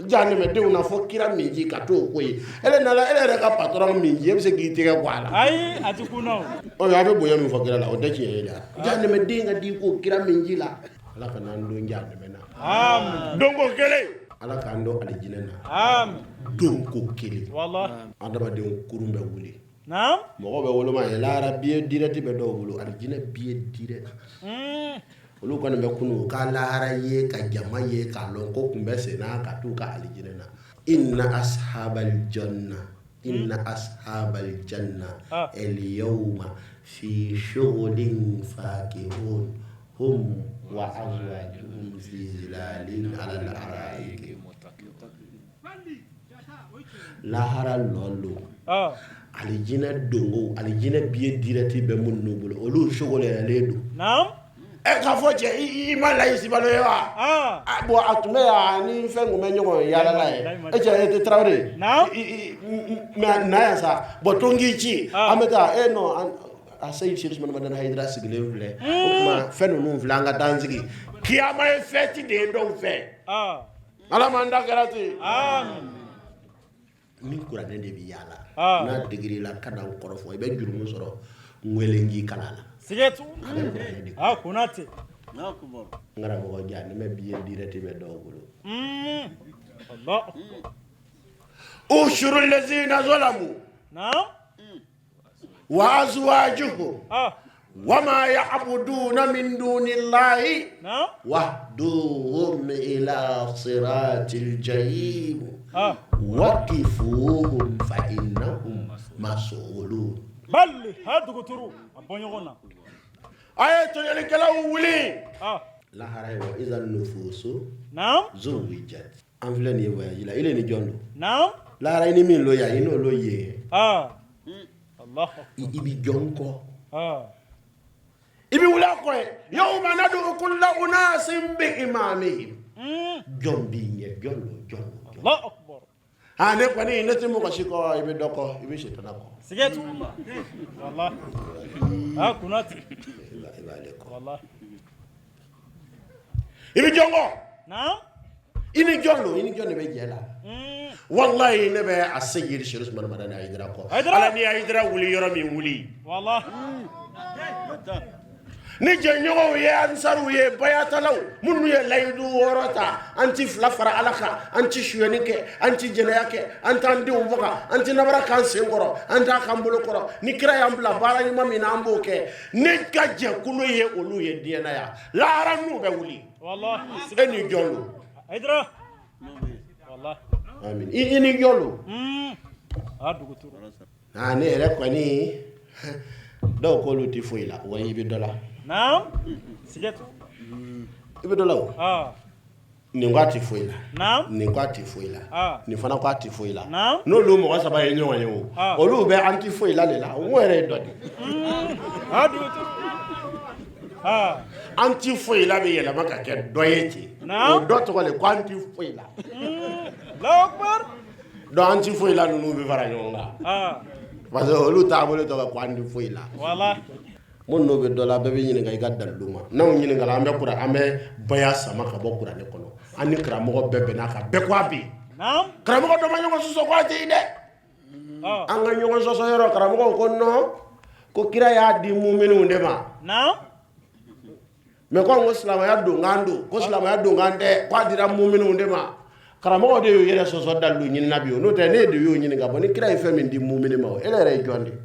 jahanɛmɛdenw na fɔ kira min ji ka t'o ko ye. E nana, e yɛrɛ ka patron min ji, e bɛ se k'i tɛgɛ bɔ a la? Ayi, a ti kun na o. Ɔ, a bɛ bonya min fɔ kira la, o tɛ tiɲɛ ye dɛ. Jahanɛmɛden ka di ko kira min ji la. Ala ka n'an don jahanɛmɛ na. Amin. Donko kelen. Ala k'an don alijinɛ na. Amin. Donko kelen. Wallahi. Adamadenw kurun bɛ wuli. Naam. Mɔgɔw bɛ woloma ye, lahara billet direct bɛ dɔw bolo, alijinɛ billet direct. Olu kɔni bɛ kunu u ka lahara ye, ka jama ye, k'a lɔn ko kun bɛ sen na ka t'u ka alijinɛ na. Inna ashabal janna, inna ashabal janna al yawma fi shughulin fakihun hum wa azwajuhum fi zilalin ala al araiki. Lahara lɔ lo. Alijinɛ dongo, alijinɛ billet direct bɛ minnu bolo, olu sogolɛlen don. Naam. Ɛ, k'a fɔ cɛ, i ma layi sibalo ye wa? Bon, a tun bɛ yan ni fɛn tun bɛ ɲɔgɔn yaalala ye. E cɛ, e tɛ Tarawele. Naam. Mais na yan sa, bon, to n k'i ci. An bɛ taa, e non, a Seyid Seri Usumani Madani Hayidara sigilen filɛ. O tuma fɛn ninnu filɛ, an ka taa an sigi. Kiyama ye fête de ye dɔw fɛ. Ala m'an da kɛra ten. Amin. Ni kuranɛ de bɛ yaala, n'a digir'i la, ka na n kɔrɔfɔ, i bɛ jurumu sɔrɔ n wele n k'i kala la. Siga t'o la. A bɛ kuranɛ de. Konate. N karamɔgɔ, jahanɛmɛ billet direct bɛ dɔw bolo. Allah. Ushuru lazina zalamu. Naam. Wa azwajuhum. Wa ma ya'buduna min dunillahi. Naam. Wahduhum ila siratil jahim. Waqifuhum fa innahum mas'ulun. Bali ha dɔgɔtɔrɔ, a bɔ ɲɔgɔn na. A ye tɔɲɔlikɛlaw wuli. Lahara ye wa iza nufusu. Naam. Zuwijat. An filɛ nin ye voyage la, ile ni jɔn don? Naam. Lahara, i ni min lo yan, i n'o lo yen. Allah. I bɛ jɔn kɔ. I bɛ wuli a kɔ ye. Yawma nad'u kulla unasin bi imamihim. Jɔn b'i ɲɛ, jɔn don, jɔn don. Allahu akbar. Ah, ne kɔni, ne tɛ mɔgɔ si kɔ, i bɛ dɔ kɔ, i bɛ sitana kɔ. Siga t'o la. Wallahi. Konate. I b'ale kɔ. Wallahi. I bɛ jɔn kɔ. Naam. I ni jɔn don, i ni jɔn de bɛ jɛ la. Wallahi, ne bɛ a Seyidi Seri Usumani Madani Hayidara kɔ. Ala ni Hayidara wuli yɔrɔ min wuli. Wallahi. Ni jɛɲɔgɔnw ye, ansariw ye, bayatalaw minnu ye layidu wɔɔrɔ ta, an ti fila fara Ala kan, an ti suyɛni kɛ, an ti jɛnɛya kɛ, an t'an denw faga, an ti nabara k'an sen kɔrɔ, an t'a k'an bolo kɔrɔ. Ni kira y'an bila baara ɲuman min na, an b'o kɛ. Ne ka jɛkulu ye olu ye diɲɛ na yan, lahara n'u bɛ wuli. Wallahi. E ni jɔn don? Hayidara. Wallahi. Amin. I ni jɔn don? A dɔgɔtɔrɔ. Ah, ne yɛrɛ kɔni, dɔw k'olu tɛ foyi la, wa i bɛ dɔ la. Naam. Siga t'o. I bɛ dɔ la o. Nin ko a tɛ foyi la, nin ko a tɛ foyi la, nin fana ko a tɛ foyi la. N'olu mɔgɔ saba ye ɲɔgɔn ye o, olu bɛ an tɛ foyi la de la, o yɛrɛ ye dɔ de ye. An tɛ foyi la bɛ yɛlɛma ka kɛ dɔ ye ten, o dɔ tɔgɔ de ko an tɛ foyi la. Donc an tɛ foyi la ninnu bɛ fara ɲɔgɔn kan, parce que olu taabolo tɔgɔ ko an tɛ foyi la. Minnu n'o bɛ dɔ la bɛɛ bɛ ɲininka i ka dalilu ma. N'anw ɲininkala an bɛ kuran an bɛ baya sama ka bɔ kuranɛ kɔnɔ. An ni karamɔgɔ bɛɛ bɛn'a kan, bɛɛ ko a bɛ yen. Karamɔgɔ dɔ ma ɲɔgɔn sɔsɔ ko a tɛ yen dɛ. An ka ɲɔgɔn sɔsɔ yɔrɔ karamɔgɔw ko non, ko kira y'a di muminiw de ma. Mais ko anw ko silamɛya donkan don, ko silamɛya donkan tɛ, ko a dira muminiw de ma. Karamɔgɔw de y'u yɛrɛ sɔsɔ dalilu ɲinina bi o, n'o tɛ ne de y'o ɲininka bon ni kira ye fɛn min di mumini ma o, e yɛrɛ ye jɔn de ye?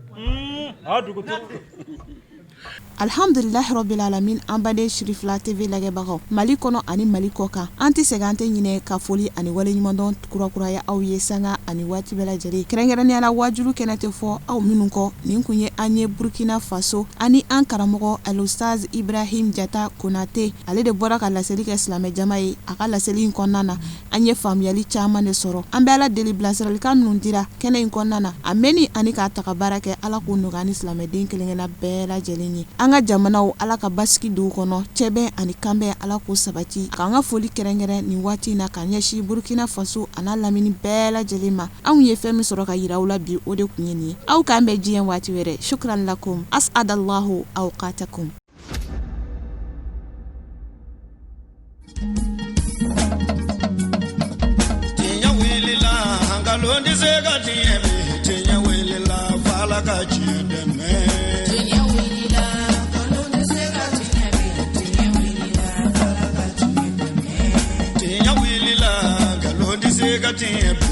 Alhamdulilahi rabbil alamin an baden Sirifila TV lajɛbagaw Mali kɔnɔ ani Mali kɔ kan, an tɛ sɛgɛn an tɛ ɲinɛ ka foli ani waleɲumandɔn kurakuraya aw ye sanga ani waati bɛɛ lajɛlen, kɛrɛnkɛrɛnnenya la waajulu kɛnɛ tɛ fɔ aw minnu kɔ. Nin kun ye an ye Burkina Faso ani an karamɔgɔ Al-Ustaz Ibrahim Jata Konate, ale de bɔra ka laseli kɛ silamɛ jama ye. A ka laseli in kɔnɔna na, an ye faamuyali caman de sɔrɔ. An bɛ Ala deli bilasiralikan minnu dira kɛnɛ in kɔnɔna na, a mɛnni ani k'a ta ka baara kɛ, Ala k'o nɔgɔya an ni silamɛden kelenkelenna bɛɛ lajɛlen ye. An ka jamanaw, Ala ka basigi don u kɔnɔ, cɛbɛn ani kanbɛn, Ala k'o sabati. K'an ka foli kɛrɛnkɛrɛn nin waati in na ka ɲɛsin Burkina Faso an'a lamini bɛɛ lajɛlen ma. Anw ye fɛn min sɔrɔ ka yira aw la bi, o de tun ye nin ye. Aw k'an bɛn diɲɛ waati wɛrɛ. Shukran lakum as'adallahu awqatakum. Tiɲɛ wulila, nkalon tɛ se ka tiɲɛ bi. Tiɲɛ wulila, f'Ala ka tiɲɛ dɛmɛ. Tiɲɛ wulila, nkalon tɛ se ka tiɲɛ bi. Tiɲɛ wulila, f'Ala ka tiɲɛ dɛmɛ. Tiɲɛ wulila, nkalon tɛ se ka tiɲɛ bi.